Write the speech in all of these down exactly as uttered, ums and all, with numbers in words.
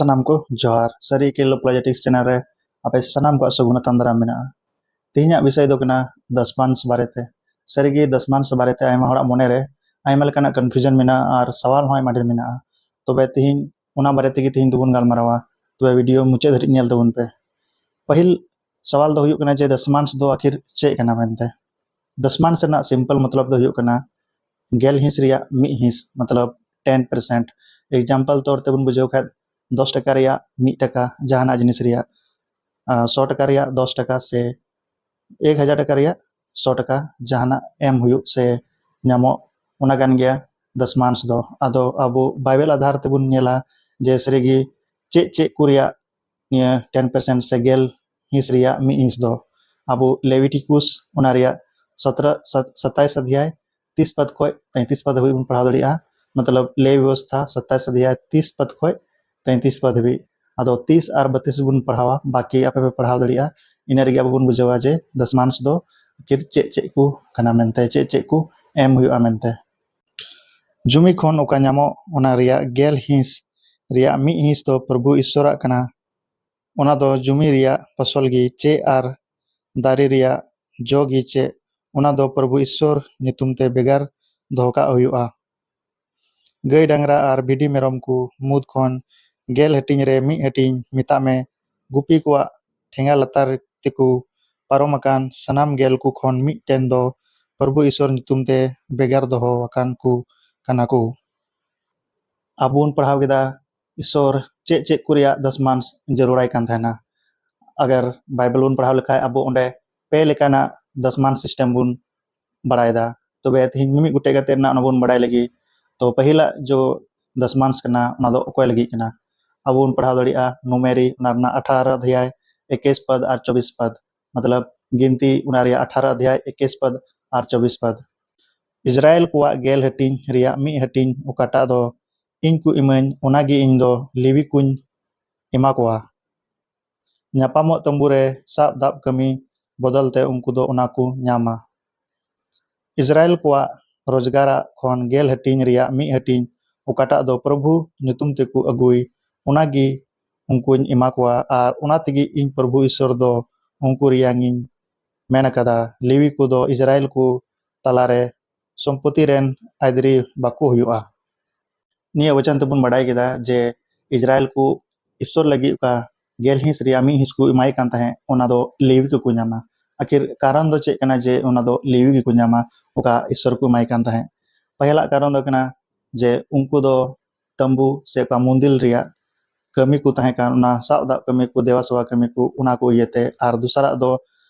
ᱥᱟᱱᱟᱢ ᱠᱚ ᱡᱚᱦᱟᱨ᱾ ᱥᱟᱹᱨᱤ ᱮᱠᱮ Apologetics channel ᱨᱮ ᱟᱯᱮ ᱥᱟᱱᱟᱢ ᱠᱚᱣᱟᱜ ᱥᱟᱹᱜᱩᱱ ᱟᱛᱟᱝ ᱫᱟᱨᱟᱢ ᱢᱮᱱᱟᱜᱼᱟ᱾ ᱛᱮᱦᱮᱧᱟᱜ ᱵᱤᱥᱚᱭ ᱫᱚ ᱠᱟᱱᱟ ᱫᱚᱥᱢᱟᱱᱥ ᱵᱟᱨᱮᱛᱮ᱾ ᱥᱟᱹᱨᱤᱜᱮ ᱫᱚᱥᱢᱟᱱᱥ ᱵᱟᱨᱮᱛᱮ ᱟᱭᱢᱟ ᱦᱚᱲᱟᱜ ᱢᱚᱱᱮᱨᱮ ᱟᱭᱢᱟ ᱞᱮᱠᱟᱱᱟᱜ confusion ᱢᱮᱱᱟᱜᱼᱟ ᱟᱨ ᱥᱟᱣᱟᱞ ᱦᱚᱸ ᱟᱭᱢᱟ ᱰᱷᱮᱨ ᱢᱮᱱᱟᱜᱼᱟ᱾ ᱛᱚᱵᱮ ᱛᱮᱦᱮᱧ ᱚᱱᱟ ᱵᱟᱨᱮ ᱛᱮᱜᱮ ᱛᱮᱦᱮᱧ ᱫᱚᱵᱚᱱ ᱜᱟᱞᱢᱟᱨᱟᱣᱟ᱾ ᱛᱚᱵᱮ video ᱢᱩᱪᱟᱹᱫ ᱫᱷᱟᱹᱨᱤᱡ ᱧᱮᱞ ᱛᱟᱵᱚᱱ ᱯᱮ᱾ ᱯᱟᱹᱦᱤᱞ ᱥᱟᱣᱟᱞ ᱫᱚ ᱦᱩᱭᱩᱜ ᱠᱟᱱᱟ ᱡᱮ ᱫᱚᱥᱢᱟᱱᱥ ᱫᱚ ᱟᱹᱠᱷᱤᱨ ᱪᱮᱫ ᱠᱟᱱᱟ ᱢᱮᱱᱛᱮ᱾ ᱫᱚᱥᱢᱟᱱᱥ ᱨᱮᱱᱟᱜ simple ᱢᱚᱛᱞᱚᱵ ᱫᱚ ᱦᱩᱭᱩᱜ ᱠᱟᱱᱟ ᱜᱮᱞ ᱦᱤᱸᱥ ᱨᱮᱭᱟᱜ ᱢᱤᱫ ᱦᱤᱸᱥ, ᱢᱚᱛᱞᱚᱵ ten percent᱾ Example ᱛᱚᱨ ᱛᱮᱵᱚᱱ ᱵᱩᱡᱷᱟᱹᱣ ᱠᱷᱟᱡ, ᱫᱚᱥ ᱴᱟᱠᱟ ᱨᱮᱭᱟᱜ ᱢᱤᱫ ᱴᱟᱠᱟ ᱡᱟᱦᱟᱱᱟᱜ ᱡᱤᱱᱤᱥ ᱨᱮᱭᱟᱜ, ᱟᱨ ᱥᱚ ᱴᱟᱠᱟ ᱨᱮᱭᱟᱜ ᱫᱚᱥ ᱴᱟᱠᱟ ᱥᱮ ᱮᱠ ᱦᱟᱡᱟᱨ ᱴᱟᱠᱟ ᱨᱮᱭᱟᱜ ᱥᱚ ᱴᱟᱠᱟ ᱡᱟᱦᱟᱱᱟᱜ ᱮᱢ ᱦᱩᱭᱩᱜ ᱥᱮ ᱧᱟᱢᱚᱜ, ᱚᱱᱟ ᱠᱟᱱ ᱜᱮᱭᱟ ᱫᱚᱥᱢᱟᱱᱥ ᱫᱚ᱾ ᱟᱫᱚ ᱟᱵᱚ ᱵᱟᱭᱵᱮᱞ ᱟᱫᱷᱟᱨ ᱛᱮᱵᱚᱱ ᱧᱮᱞᱟ ᱡᱮ ᱥᱟᱹᱨᱤᱜᱮ ᱪᱮᱫ ᱪᱮᱫ ᱠᱚ ᱨᱮᱭᱟᱜ ᱱᱤᱭᱟᱹ ten percent ᱥᱮ ᱜᱮᱞ ᱦᱤᱸᱥ ᱨᱮᱭᱟᱜ ᱢᱤᱫ ᱦᱤᱸᱥ ᱫᱚ᱾ ᱟᱵᱚ ᱞᱮᱵᱤᱴᱤᱠᱩᱥ ᱚᱱᱟ ᱨᱮᱭᱟᱜ ᱥᱚᱛᱨᱚ, ᱥᱟᱛ-, ᱥᱟᱛᱟᱭᱤᱥ ᱚᱫᱷᱭᱟᱭ ᱛᱤᱥ ᱯᱟᱫ ᱠᱷᱚᱡ ᱛᱮᱸᱭᱛᱤᱥ ᱯᱟᱫ ᱦᱟᱹᱵᱤᱡ ᱵᱚᱱ ᱯᱟᱲᱦᱟᱣ ᱫᱟᱲᱮᱭᱟᱜᱼᱟ᱾ ᱢᱚᱛᱞᱚᱵ ᱞᱮᱣᱤ ᱵᱮᱵᱚᱥᱛᱷᱟ ᱥᱟᱛᱟᱭᱤᱥ ᱚᱫᱷᱭᱟᱭ ᱛᱤᱥ ᱯᱟᱫ ᱠᱷᱚᱡ ᱛᱮᱸᱭᱛᱤᱥ ᱯᱟᱫ ᱦᱟᱹᱵᱤᱡ᱾ ᱟᱫᱚ ᱛᱤᱥ ᱟᱨ ᱵᱟᱹᱛᱤᱥ ᱵᱚᱱ ᱯᱟᱲᱦᱟᱣᱟ, ᱵᱟᱠᱤ ᱟᱯᱮ ᱯᱮ ᱯᱟᱲᱦᱟᱣ ᱫᱟᱲᱮᱭᱟᱜᱼᱟ᱾ ᱤᱱᱟᱹ ᱨᱮᱜᱮ ᱟᱵᱚ ᱵᱚᱱ ᱵᱩᱡᱷᱟᱹᱣᱟ ᱡᱮ ᱫᱚᱥᱢᱟᱱᱥ ᱫᱚ ᱟᱹᱠᱷᱤᱨ ᱪᱮᱫ ᱪᱮᱫ ᱠᱚ ᱠᱟᱱᱟ ᱢᱮᱱᱛᱮ, ᱪᱮᱫ ᱪᱮᱫ ᱠᱚ ᱮᱢ ᱦᱩᱭᱩᱜᱼᱟ ᱢᱮᱱᱛᱮ᱾ ᱡᱩᱢᱤ ᱠᱷᱚᱱ ᱚᱠᱟ ᱧᱟᱢᱚᱜ, ᱚᱱᱟ ᱨᱮᱭᱟᱜ ᱜᱮᱞ ᱦᱤᱸᱥ ᱨᱮᱭᱟᱜ ᱢᱤᱫ ᱦᱤᱸᱥ ᱫᱚ ᱯᱨᱚᱵᱷᱩ ᱤᱥᱥᱚᱨᱟᱜ ᱠᱟᱱᱟ᱾ ᱚᱱᱟ ᱫᱚ ᱡᱩᱢᱤ ᱨᱮᱭᱟᱜ ᱯᱷᱚᱥᱚᱞ ᱜᱮ, ᱪᱮᱫ ᱟᱨ ᱫᱟᱨᱮ ᱨᱮᱭᱟᱜ ᱡᱚ ᱜᱮ ᱪᱮᱫ, ᱚᱱᱟ ᱫᱚ ᱯᱨᱚᱵᱷᱩ ᱤᱥᱥᱚᱨ ᱧᱩᱛᱩᱢ ᱛᱮ ᱵᱷᱮᱜᱟᱨ ᱫᱚᱦᱚ ᱠᱟᱜ ᱦᱩᱭᱩᱜᱼᱟ᱾ ᱜᱟᱹᱭ ᱰᱟᱝᱨᱟ ᱟᱨ ᱵᱷᱤᱰᱤ ᱢᱮᱨᱚᱢ ᱠᱚ ᱢᱩᱫᱽ ᱠᱷᱚᱱ ᱜᱮᱞ ᱦᱟᱹᱴᱤᱧ ᱨᱮ ᱢᱤᱫ ᱦᱟᱹᱴᱤᱧ, ᱢᱮᱛᱟᱜ ᱢᱮ, ᱜᱩᱯᱤ ᱠᱚᱣᱟᱜ ᱴᱷᱮᱸᱜᱟ ᱞᱟᱛᱟᱨ ᱛᱮᱠᱚ ᱯᱟᱨᱚᱢ ᱟᱠᱟᱱ ᱥᱟᱱᱟᱢ ᱜᱮᱞ ᱠᱚ ᱠᱷᱚᱱ ᱢᱤᱫᱴᱮᱱ ᱫᱚ ᱯᱨᱚᱵᱷᱩ ᱤᱥᱥᱚᱨ ᱧᱩᱛᱩᱢ ᱛᱮ ᱵᱷᱮᱜᱟᱨ ᱫᱚᱦᱚ ᱟᱠᱟᱱ ᱠᱚ ᱠᱟᱱᱟ ᱠᱚ᱾ ᱟᱵᱚ ᱵᱚᱱ ᱯᱟᱲᱦᱟᱣ ᱠᱮᱫᱟ ᱤᱥᱥᱚᱨ ᱪᱮᱫ ᱪᱮᱫ ᱠᱚ ᱨᱮᱭᱟᱜ ᱫᱚᱥᱢᱟᱱᱥ ᱡᱟᱹᱨᱩᱲᱟᱭ ᱠᱟᱱ ᱛᱟᱦᱮᱱᱟ᱾ ᱟᱜᱟᱨ ᱵᱟᱭᱵᱮᱞ ᱵᱚᱱ ᱯᱟᱲᱦᱟᱣ ᱞᱮᱠᱷᱟᱡ ᱟᱵᱚ ᱚᱸᱰᱮ ᱯᱮ ᱞᱮᱠᱟᱱᱟᱜ ᱫᱚᱥᱢᱟᱱ system ᱵᱚᱱ ᱵᱟᱲᱟᱭᱮᱫᱟ᱾ ᱛᱚᱵᱮ ᱛᱮᱦᱮᱧ ᱢᱤᱢᱤᱫ ᱜᱚᱴᱮᱡ ᱠᱟᱛᱮ ᱨᱮᱱᱟᱜ ᱚᱱᱟ ᱵᱚᱱ ᱵᱟᱲᱟᱭ ᱞᱟᱹᱜᱤᱫ᱾ ᱛᱚ ᱯᱟᱹᱦᱤᱞᱟᱜ ᱡᱚ ᱫᱚᱥᱢᱟᱱᱥ ᱠᱟᱱᱟ, ᱚᱱᱟ ᱫᱚ ᱚᱠᱚᱭ ᱞᱟᱹᱜᱤᱫ ᱠᱟᱱᱟ? ᱟᱵᱚ ᱵᱚᱱ ᱯᱟᱲᱦᱟᱣ ᱫᱟᱲᱮᱭᱟᱜᱼᱟ ᱱᱩᱢᱮᱨᱤ, ᱚᱱᱟ ᱨᱮᱱᱟᱜ ᱟᱴᱷᱟᱨᱚ ᱚᱫᱷᱭᱟᱭ ᱮᱠᱩᱥ ᱯᱟᱫ ᱟᱨ ᱪᱚᱵᱵᱤᱥ ᱯᱟᱫ, ᱢᱚᱛᱞᱚᱵ ᱜᱤᱱᱛᱤ, ᱚᱱᱟ ᱨᱮᱭᱟᱜ ᱟᱴᱷᱟᱨᱚ ᱚᱫᱷᱭᱟᱭ ᱮᱠᱩᱥ ᱯᱟᱫ ᱟᱨ ᱪᱚᱵᱵᱤᱥ ᱯᱟᱫ᱾ ᱤᱥᱨᱟᱭᱮᱞ ᱠᱚᱣᱟᱜ ᱜᱮᱞ ᱦᱟᱹᱴᱤᱧ ᱨᱮᱭᱟᱜ ᱢᱤᱫ ᱦᱟᱹᱴᱤᱧ ᱚᱠᱟᱴᱟᱜ ᱫᱚ ᱤᱧ ᱠᱚ ᱤᱢᱟᱹᱧ, ᱚᱱᱟᱜᱮ ᱤᱧ ᱫᱚ ᱞᱮᱣᱤ ᱠᱚᱧ ᱮᱢᱟ ᱠᱚᱣᱟ᱾ ᱧᱟᱯᱟᱢᱚᱜ ᱛᱟᱹᱢᱵᱩ ᱨᱮ ᱥᱟᱵ ᱫᱟᱵ ᱠᱟᱹᱢᱤ ᱵᱚᱫᱚᱞ ᱛᱮ ᱩᱱᱠᱩ ᱫᱚ ᱚᱱᱟ ᱠᱚ ᱧᱟᱢᱟ᱾ ᱤᱥᱨᱟᱭᱮᱞ ᱠᱚᱣᱟᱜ ᱨᱳᱡᱽᱜᱟᱨᱟᱜ ᱠᱷᱚᱱ ᱜᱮᱞ ᱦᱟᱹᱴᱤᱧ ᱨᱮᱭᱟᱜ ᱢᱤᱫ ᱦᱟᱹᱴᱤᱧ, ᱚᱠᱟᱴᱟᱜ ᱫᱚ ᱯᱨᱚᱵᱷᱩ ᱧᱩᱛᱩᱢ ᱛᱮᱠᱚ ᱟᱹᱜᱩᱭ, ᱚᱱᱟᱜᱮ ᱩᱱᱠᱩᱧ ᱮᱢᱟ ᱠᱚᱣᱟ, ᱟᱨ ᱚᱱᱟ ᱛᱮᱜᱮ ᱤᱧ ᱯᱨᱚᱵᱷᱩ ᱤᱥᱥᱚᱨ ᱫᱚ ᱩᱱᱠᱩ ᱨᱮᱭᱟᱝ ᱤᱧ ᱢᱮᱱ ᱟᱠᱟᱫᱟ᱾ ᱞᱮᱣᱤ ᱠᱚᱫᱚ ᱤᱥᱨᱟᱭᱮᱞ ᱠᱚ ᱛᱟᱞᱟᱨᱮ ᱥᱚᱢᱯᱚᱛᱤ ᱨᱮᱱ ᱟᱹᱭᱫᱟᱹᱨᱤ ᱵᱟᱠᱚ ᱦᱩᱭᱩᱜᱼᱟ᱾ ᱱᱤᱭᱟᱹ ᱵᱟᱪᱚᱱ ᱛᱮᱵᱚᱱ ᱵᱟᱰᱟᱭ ᱠᱮᱫᱟ ᱡᱮ ᱤᱥᱨᱟᱭᱮᱞ ᱠᱚ ᱤᱥᱥᱚᱨ ᱞᱟᱹᱜᱤᱫ ᱚᱠᱟ ᱜᱮᱞ ᱦᱤᱸᱥ ᱨᱮᱭᱟᱜ ᱢᱤᱫ ᱦᱤᱸᱥ ᱠᱚ ᱮᱢᱟᱭ ᱠᱟᱱ ᱛᱟᱦᱮᱸᱫ, ᱚᱱᱟ ᱫᱚ ᱞᱮᱣᱤ ᱜᱮᱠᱚ ᱧᱟᱢᱟ᱾ ᱟᱹᱠᱷᱤᱨ ᱠᱟᱨᱚᱱ ᱫᱚ ᱪᱮᱫ ᱠᱟᱱᱟ ᱡᱮ ᱚᱱᱟ ᱫᱚ ᱞᱮᱣᱤ ᱜᱮᱠᱚ ᱧᱟᱢᱟ, ᱚᱠᱟ ᱤᱥᱥᱚᱨ ᱠᱚ ᱮᱢᱟᱭ ᱠᱟᱱ ᱛᱟᱦᱮᱸᱫ? ᱯᱟᱹᱦᱤᱞᱟᱜ ᱠᱟᱨᱚᱱ ᱫᱚ ᱠᱟᱱᱟ ᱡᱮ ᱩᱱᱠᱩ ᱫᱚ ᱛᱟᱢᱵᱩ ᱥᱮ ᱚᱠᱟ ᱢᱚᱱᱫᱤᱨ ᱨᱮᱭᱟᱜ ᱠᱟᱹᱢᱤ ᱠᱚ ᱛᱟᱦᱮᱸ ᱠᱟᱱ, ᱚᱱᱟ ᱥᱟᱵ ᱫᱟᱜ ᱠᱟᱹᱢᱤ ᱠᱚ, ᱫᱮᱵᱟ ᱥᱮᱵᱟ ᱠᱟᱹᱢᱤ ᱠᱚ, ᱚᱱᱟ ᱠᱚ ᱤᱭᱟᱹᱛᱮ᱾ ᱟᱨ ᱫᱚᱥᱟᱨᱟᱜ ᱫᱚ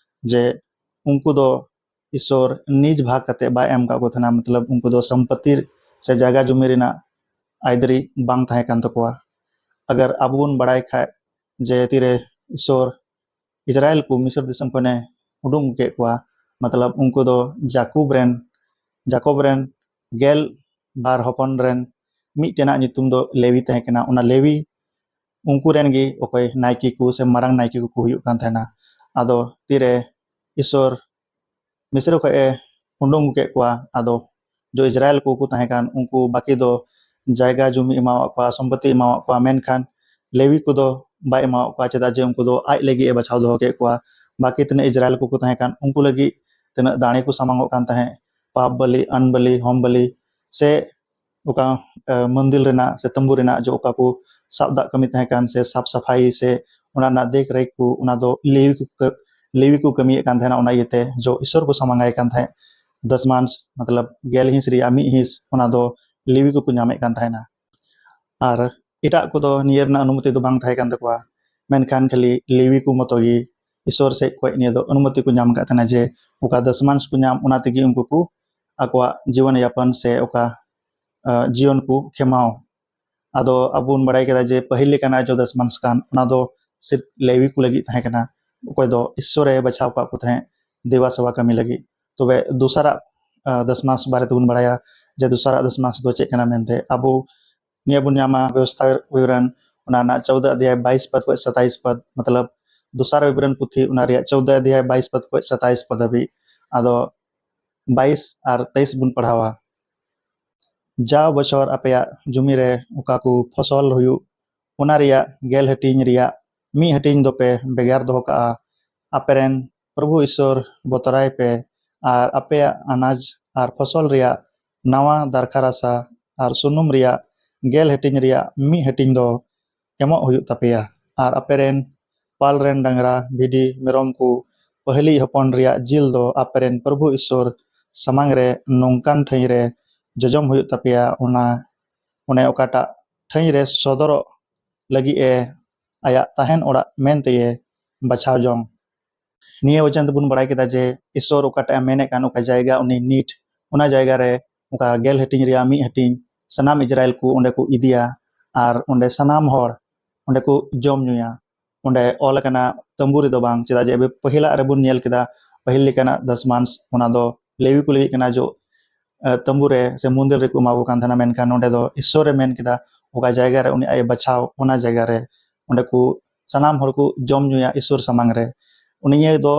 ᱡᱮ ᱩᱱᱠᱩ ᱫᱚ ᱤᱥᱥᱚᱨ ᱱᱤᱡᱽ ᱵᱷᱟᱜᱽ ᱠᱟᱛᱮ ᱵᱟᱭ ᱮᱢ ᱠᱟᱜ ᱠᱚ ᱛᱟᱦᱮᱱᱟ, ᱢᱚᱛᱞᱚᱵ ᱩᱱᱠᱩ ᱫᱚ ᱥᱚᱢᱯᱚᱛᱤ ᱥᱮ ᱡᱟᱭᱜᱟ ᱡᱩᱢᱤ ᱨᱮᱱᱟᱜ ᱟᱹᱭᱫᱟᱹᱨᱤ ᱵᱟᱝ ᱛᱟᱦᱮᱸ ᱠᱟᱱ ᱛᱟᱠᱚᱣᱟ᱾ ᱟᱜᱟᱨ ᱟᱵᱚ ᱵᱚᱱ ᱵᱟᱲᱟᱭ ᱠᱷᱟᱡ ᱡᱮ ᱛᱤᱨᱮ ᱤᱥᱥᱚᱨ ᱤᱥᱨᱟᱭᱮᱞ ᱠᱚ ᱢᱤᱥᱨ ᱫᱤᱥᱚᱢ ᱠᱷᱚᱱᱮ ᱩᱰᱩᱝ ᱠᱮᱫ ᱠᱚᱣᱟ, ᱢᱚᱛᱞᱚᱵ ᱩᱱᱠᱩ ᱫᱚ ᱡᱟᱠᱚᱵ ᱨᱮᱱ, ᱡᱟᱠᱚᱵ ᱨᱮᱱ ᱜᱮᱞ ᱵᱟᱨ ᱦᱚᱯᱚᱱ ᱨᱮᱱ ᱢᱤᱫᱴᱮᱱᱟᱜ ᱧᱩᱛᱩᱢ ᱫᱚ ᱞᱮᱣᱤ ᱛᱟᱦᱮᱸ ᱠᱟᱱᱟ᱾ ᱚᱱᱟ ᱞᱮᱣᱤ ᱩᱱᱠᱩ ᱨᱮᱱ ᱜᱮ ᱚᱠᱚᱭ ᱱᱟᱭᱠᱮ ᱠᱚ ᱥᱮ ᱢᱟᱨᱟᱝ ᱱᱟᱭᱠᱮ ᱠᱚᱠᱚ ᱦᱩᱭᱩᱜ ᱠᱟᱱ ᱛᱟᱦᱮᱱᱟ᱾ ᱟᱫᱚ ᱛᱤᱨᱮ ᱤᱥᱥᱚᱨ ᱢᱤᱥᱨᱚ ᱠᱷᱚᱡ ᱮ ᱩᱰᱩᱝ ᱠᱮᱫ ᱠᱚᱣᱟ, ᱟᱫᱚ ᱡᱚ ᱤᱥᱨᱟᱭᱮᱞ ᱠᱚᱠᱚ ᱛᱟᱦᱮᱸ ᱠᱟᱱ, ᱩᱱᱠᱩ ᱵᱟᱹᱠᱤ ᱫᱚ ᱡᱟᱭᱜᱟ ᱡᱩᱢᱤ ᱮᱢᱟᱣᱟᱫ ᱠᱚᱣᱟ, ᱥᱚᱢᱯᱚᱛᱤ ᱮᱢᱟᱣᱟᱫ ᱠᱚᱣᱟ, ᱢᱮᱱᱠᱷᱟᱱ ᱞᱮᱣᱤ ᱠᱚᱫᱚ ᱵᱟᱭ ᱮᱢᱟᱣᱟᱫ ᱠᱚᱣᱟ᱾ ᱪᱮᱫᱟᱜ ᱡᱮ ᱩᱱᱠᱩ ᱫᱚ ᱟᱡ ᱞᱟᱹᱜᱤᱫ ᱮ ᱵᱟᱪᱷᱟᱣ ᱫᱚᱦᱚ ᱠᱮᱫ ᱠᱚᱣᱟ᱾ ᱵᱟᱹᱠᱤ ᱛᱤᱱᱟᱹᱜ ᱤᱥᱨᱟᱭᱮᱞ ᱠᱚᱠᱚ ᱛᱟᱦᱮᱸ ᱠᱟᱱ, ᱩᱱᱠᱩ ᱞᱟᱹᱜᱤᱫ ᱛᱤᱱᱟᱹᱜ ᱫᱟᱲᱮ ᱠᱚ ᱥᱟᱢᱟᱝᱚᱜ ᱠᱟᱱ ᱛᱟᱦᱮᱸᱫ, ᱯᱟᱯ ᱵᱟᱹᱞᱤ, ᱟᱱ ᱵᱟᱹᱞᱤ, ᱦᱳᱢ ᱵᱟᱹᱞᱤ, ᱥᱮ ᱚᱠᱟ, ᱮ, ᱢᱚᱱᱫᱤᱨ ᱨᱮᱱᱟᱜ ᱥᱮ ᱛᱟᱢᱵᱩ ᱨᱮᱱᱟᱜ ᱡᱚ ᱚᱠᱟ ᱠᱚ ᱥᱟᱵ ᱫᱟᱜ ᱠᱟᱹᱢᱤ ᱛᱟᱦᱮᱸ ᱠᱟᱱ ᱥᱮ ᱥᱟᱯ ᱥᱟᱯᱷᱟᱭ ᱥᱮ ᱚᱱᱟ ᱨᱮᱱᱟᱜ ᱫᱮᱠᱷ ᱨᱮᱠᱷ ᱠᱚ, ᱚᱱᱟ ᱫᱚ ᱞᱮᱣᱤ ᱠᱚ ᱠᱟᱹ-, ᱞᱮᱣᱤ ᱠᱚ ᱠᱟᱹᱢᱤᱭᱮᱫ ᱠᱟᱱ ᱛᱟᱦᱮᱱᱟ᱾ ᱚᱱᱟ ᱤᱭᱟᱹᱛᱮ ᱡᱚ ᱤᱥᱥᱚᱨ ᱠᱚ ᱥᱟᱢᱟᱝᱟᱭ ᱠᱟᱱ ᱛᱟᱦᱮᱸᱫ᱾ ᱫᱚᱥᱢᱟᱱᱥ, ᱢᱚᱛᱞᱚᱵ ᱜᱮᱞ ᱦᱤᱸᱥ ᱨᱮᱭᱟᱜ ᱢᱤᱫ ᱦᱤᱸᱥ, ᱚᱱᱟ ᱫᱚ ᱞᱮᱣᱤ ᱠᱚᱠᱚ ᱧᱟᱢᱮᱫ ᱠᱟᱱ ᱛᱟᱦᱮᱱᱟ᱾ ᱟᱨ ᱮᱴᱟᱜ ᱠᱚᱫᱚ ᱱᱤᱭᱟᱹ ᱨᱮᱱᱟᱜ ᱚᱱᱩᱢᱚᱛᱤ ᱫᱚ ᱵᱟᱝ ᱛᱟᱦᱮᱸ ᱠᱟᱱ ᱛᱟᱠᱚᱣᱟ, ᱢᱮᱱᱠᱷᱟᱱ ᱠᱷᱟᱹᱞᱤ ᱞᱮᱣᱤ ᱠᱚ ᱢᱚᱛᱚ ᱜᱮ ᱤᱥᱥᱚᱨ ᱥᱮᱫ ᱠᱷᱚᱱ ᱱᱤᱭᱟᱹ ᱫᱚ ᱚᱱᱩᱢᱚᱛᱤ ᱠᱚ ᱧᱟᱢ ᱟᱠᱟᱫ ᱛᱟᱦᱮᱱᱟ ᱡᱮ ᱚᱠᱟ ᱫᱚᱥᱢᱟᱱᱥ ᱠᱚ ᱧᱟᱢ, ᱚᱱᱟ ᱛᱮᱜᱮ ᱩᱱᱠᱩ ᱠᱚ ᱟᱠᱚᱣᱟᱜ ᱡᱤᱵᱚᱱ ᱭᱟᱯᱚᱱ ᱥᱮ ᱚᱠᱟ, ᱟ, ᱡᱤᱭᱚᱱ ᱠᱚ ᱠᱷᱮᱢᱟᱣ᱾ ᱟᱫᱚ ᱟᱵᱚ ᱵᱚᱱ ᱵᱟᱲᱟᱭ ᱠᱮᱫᱟ ᱡᱮ ᱯᱟᱹᱦᱤᱞ ᱞᱮᱠᱟᱱᱟᱜ ᱡᱚ ᱫᱚᱥᱢᱟᱱᱥ ᱠᱟᱱ, ᱚᱱᱟ ᱫᱚ ᱥᱤᱨᱯ ᱞᱮᱣᱤ ᱠᱚ ᱞᱟᱹᱜᱤᱫ ᱛᱟᱦᱮᱸ ᱠᱟᱱᱟ, ᱚᱠᱚᱭ ᱫᱚ ᱤᱥᱥᱚᱨᱮ ᱵᱟᱪᱷᱟᱣ ᱟᱠᱟᱫ ᱠᱚ ᱛᱟᱦᱮᱸᱫ ᱫᱮᱵᱟ ᱥᱮᱵᱟ ᱠᱟᱹᱢᱤ ᱞᱟᱹᱜᱤᱫ᱾ ᱛᱚᱵᱮ ᱫᱚᱥᱟᱨᱟᱜ, ᱟ, ᱫᱚᱥᱢᱟᱱᱥ ᱵᱟᱨᱮ ᱛᱮᱵᱚᱱ ᱵᱟᱲᱟᱭᱟ ᱡᱮ ᱫᱚᱥᱟᱨᱟᱜ ᱫᱚᱥᱢᱟᱱᱥ ᱫᱚ ᱪᱮᱫ ᱠᱟᱱᱟ ᱢᱮᱱᱛᱮ᱾ ᱟᱵᱚ ᱱᱤᱭᱟᱹ ᱵᱚᱱ ᱧᱟᱢᱟ ᱵᱮᱵᱚᱥᱛᱷᱟ ᱵᱤᱵᱚᱨᱚᱱ, ᱚᱱᱟ ᱨᱮᱱᱟᱜ ᱪᱳᱫᱫᱚ ᱚᱫᱷᱭᱟᱭ ᱵᱟᱭᱤᱥ ᱯᱚᱫ ᱠᱷᱚᱱ ᱥᱟᱛᱟᱭᱤᱥ ᱯᱚᱫ, ᱢᱚᱛᱞᱚᱵ ᱫᱚᱥᱟᱨ ᱵᱤᱵᱚᱨᱚᱱ ᱯᱩᱛᱷᱤ, ᱚᱱᱟ ᱨᱮᱭᱟᱜ ᱪᱳᱫᱫᱚ ᱚᱫᱷᱭᱟᱭ ᱵᱟᱭᱤᱥ ᱯᱚᱫ ᱠᱷᱚᱱ ᱥᱟᱛᱟᱭᱤᱥ ᱯᱚᱫ ᱦᱟᱹᱵᱤᱡ᱾ ᱟᱫᱚ ᱵᱟᱭᱤᱥ ᱟᱨ ᱛᱮᱭᱤᱥ ᱵᱚᱱ ᱯᱟᱲᱦᱟᱣᱟ᱾ ᱡᱟᱣ ᱵᱚᱪᱷᱚᱨ ᱟᱯᱮᱭᱟᱜ ᱡᱩᱢᱤ ᱨᱮ ᱚᱠᱟ ᱠᱚ ᱯᱷᱚᱥᱚᱞ ᱦᱩᱭᱩᱜ, ᱚᱱᱟ ᱨᱮᱭᱟᱜ ᱜᱮᱞ ᱦᱟᱹᱴᱤᱧ ᱨᱮᱭᱟᱜ ᱢᱤᱫ ᱦᱟᱹᱴᱤᱧ ᱫᱚᱯᱮ ᱵᱷᱮᱜᱟᱨ ᱫᱚᱦᱚ ᱠᱟᱜᱼᱟ᱾ ᱟᱯᱮᱨᱮᱱ ᱯᱨᱚᱵᱷᱩ ᱤᱥᱚᱨ ᱵᱚᱛᱚᱨᱟᱭ ᱯᱮ, ᱟᱨ ᱟᱯᱮᱭᱟᱜ ᱟᱱᱟᱡ ᱟᱨ ᱯᱷᱚᱥᱚᱞ ᱨᱮᱭᱟᱜ ᱱᱟᱣᱟ ᱫᱟᱨᱠᱷᱟ ᱨᱟᱥᱟ ᱟᱨ ᱥᱩᱱᱩᱢ ᱨᱮᱭᱟᱜ ᱜᱮᱞ ᱦᱟᱹᱴᱤᱧ ᱨᱮᱭᱟᱜ ᱢᱤᱫ ᱦᱟᱹᱴᱤᱧ ᱫᱚ ᱮᱢᱚᱜ ᱦᱩᱭᱩᱜ ᱛᱟᱯᱮᱭᱟ᱾ ᱟᱨ ᱟᱯᱮᱨᱮᱱ ᱯᱟᱞ ᱨᱮᱱ ᱰᱟᱝᱨᱟ, ᱵᱷᱤᱰᱤ, ᱢᱮᱨᱚᱢ ᱠᱚ ᱯᱟᱹᱦᱞᱤ ᱦᱚᱯᱚᱱ ᱨᱮᱭᱟᱜ ᱡᱤᱞ ᱫᱚ ᱟᱯᱮᱨᱮᱱ ᱯᱨᱚᱵᱷᱩ ᱤᱥᱚᱨ ᱥᱟᱢᱟᱝ ᱨᱮ ᱱᱚᱝᱠᱟᱱ ᱴᱷᱟᱹᱭ ᱨᱮ ᱡᱚᱡᱚᱢ ᱦᱩᱭᱩᱜ ᱛᱟᱯᱮᱭᱟ, ᱚᱱᱟ ᱚᱱᱮ ᱚᱠᱟᱴᱟᱜ ᱴᱷᱟᱹᱭ ᱨᱮ ᱥᱚᱫᱚᱨᱚᱜ ᱞᱟᱹᱜᱤᱫ ᱮ ᱟᱭᱟᱜ ᱛᱟᱦᱮᱱ ᱚᱲᱟᱜ ᱢᱮᱱᱛᱮᱭᱮ ᱵᱟᱪᱷᱟᱣ ᱡᱚᱝ᱾ ᱱᱤᱭᱟᱹ ᱚᱡᱮ ᱛᱮᱵᱚᱱ ᱵᱟᱲᱟᱭ ᱠᱮᱫᱟ ᱡᱮ ᱤᱥᱚᱨ ᱚᱠᱟᱴᱟᱜ ᱮ ᱢᱮᱱᱮᱫ ᱠᱟᱱ, ᱚᱠᱟ ᱡᱟᱭᱜᱟ ᱩᱱᱤ ᱱᱤᱴ, ᱚᱱᱟ ᱡᱟᱭᱜᱟ ᱨᱮ ᱚᱠᱟ ᱜᱮᱞ ᱦᱟᱹᱴᱤᱧ ᱨᱮᱭᱟᱜ ᱢᱤᱫ ᱦᱟᱹᱴᱤᱧ ᱥᱟᱱᱟᱢ ᱤᱡᱽᱨᱟᱭᱮᱞ ᱠᱚ ᱚᱸᱰᱮ ᱠᱚ ᱤᱫᱤᱭᱟ, ᱟᱨ ᱚᱸᱰᱮ ᱥᱟᱱᱟᱢ ᱦᱚᱲ ᱚᱸᱰᱮ ᱠᱚ ᱡᱚᱢ ᱧᱩᱭᱟ᱾ ᱚᱸᱰᱮ ᱚᱞ ᱟᱠᱟᱱᱟ ᱛᱟᱹᱢᱵᱩ ᱨᱮᱫᱚ ᱵᱟᱝ, ᱪᱮᱫᱟᱜ ᱡᱮ ᱟᱵᱚ ᱯᱟᱹᱦᱤᱞᱟᱜ ᱨᱮᱵᱚᱱ ᱧᱮᱞ ᱠᱮᱫᱟ, ᱯᱟᱹᱦᱤᱞ ᱞᱮᱠᱟᱱᱟᱜ ᱫᱚᱥᱢᱟᱱᱥ ᱚᱱᱟ ᱫᱚ ᱞᱮᱣᱤ ᱠᱚ ᱞᱟᱹᱜᱤᱫ ᱠᱟᱱᱟ, ᱡᱚ ᱛᱟᱹᱢᱵᱩ ᱨᱮ ᱥᱮ ᱢᱚᱱᱫᱤᱨ ᱨᱮᱠᱚ ᱮᱢᱟ ᱠᱚ ᱠᱟᱱ ᱛᱟᱦᱮᱱᱟ, ᱢᱮᱱᱠᱷᱟᱱ ᱱᱚᱸᱰᱮ ᱫᱚ ᱤᱥᱚᱨ ᱮ ᱢᱮᱱ ᱠᱮᱫᱟ ᱚᱠᱟ ᱡᱟᱭᱜᱟ ᱨᱮ ᱩᱱᱤ ᱟᱡ ᱮ ᱵᱟᱪᱷᱟᱣ, ᱚᱱᱟ ᱡᱟᱭᱜᱟ ᱨᱮ ᱚᱸᱰᱮ ᱠᱚ ᱥᱟᱱᱟᱢ ᱦᱚᱲ ᱠᱚ ᱡᱚᱢ ᱧᱩᱭᱟ ᱤᱥᱚᱨ ᱥᱟᱢᱟᱝ ᱨᱮ᱾ ᱩᱱᱤ ᱱᱤᱭᱟᱹ ᱫᱚ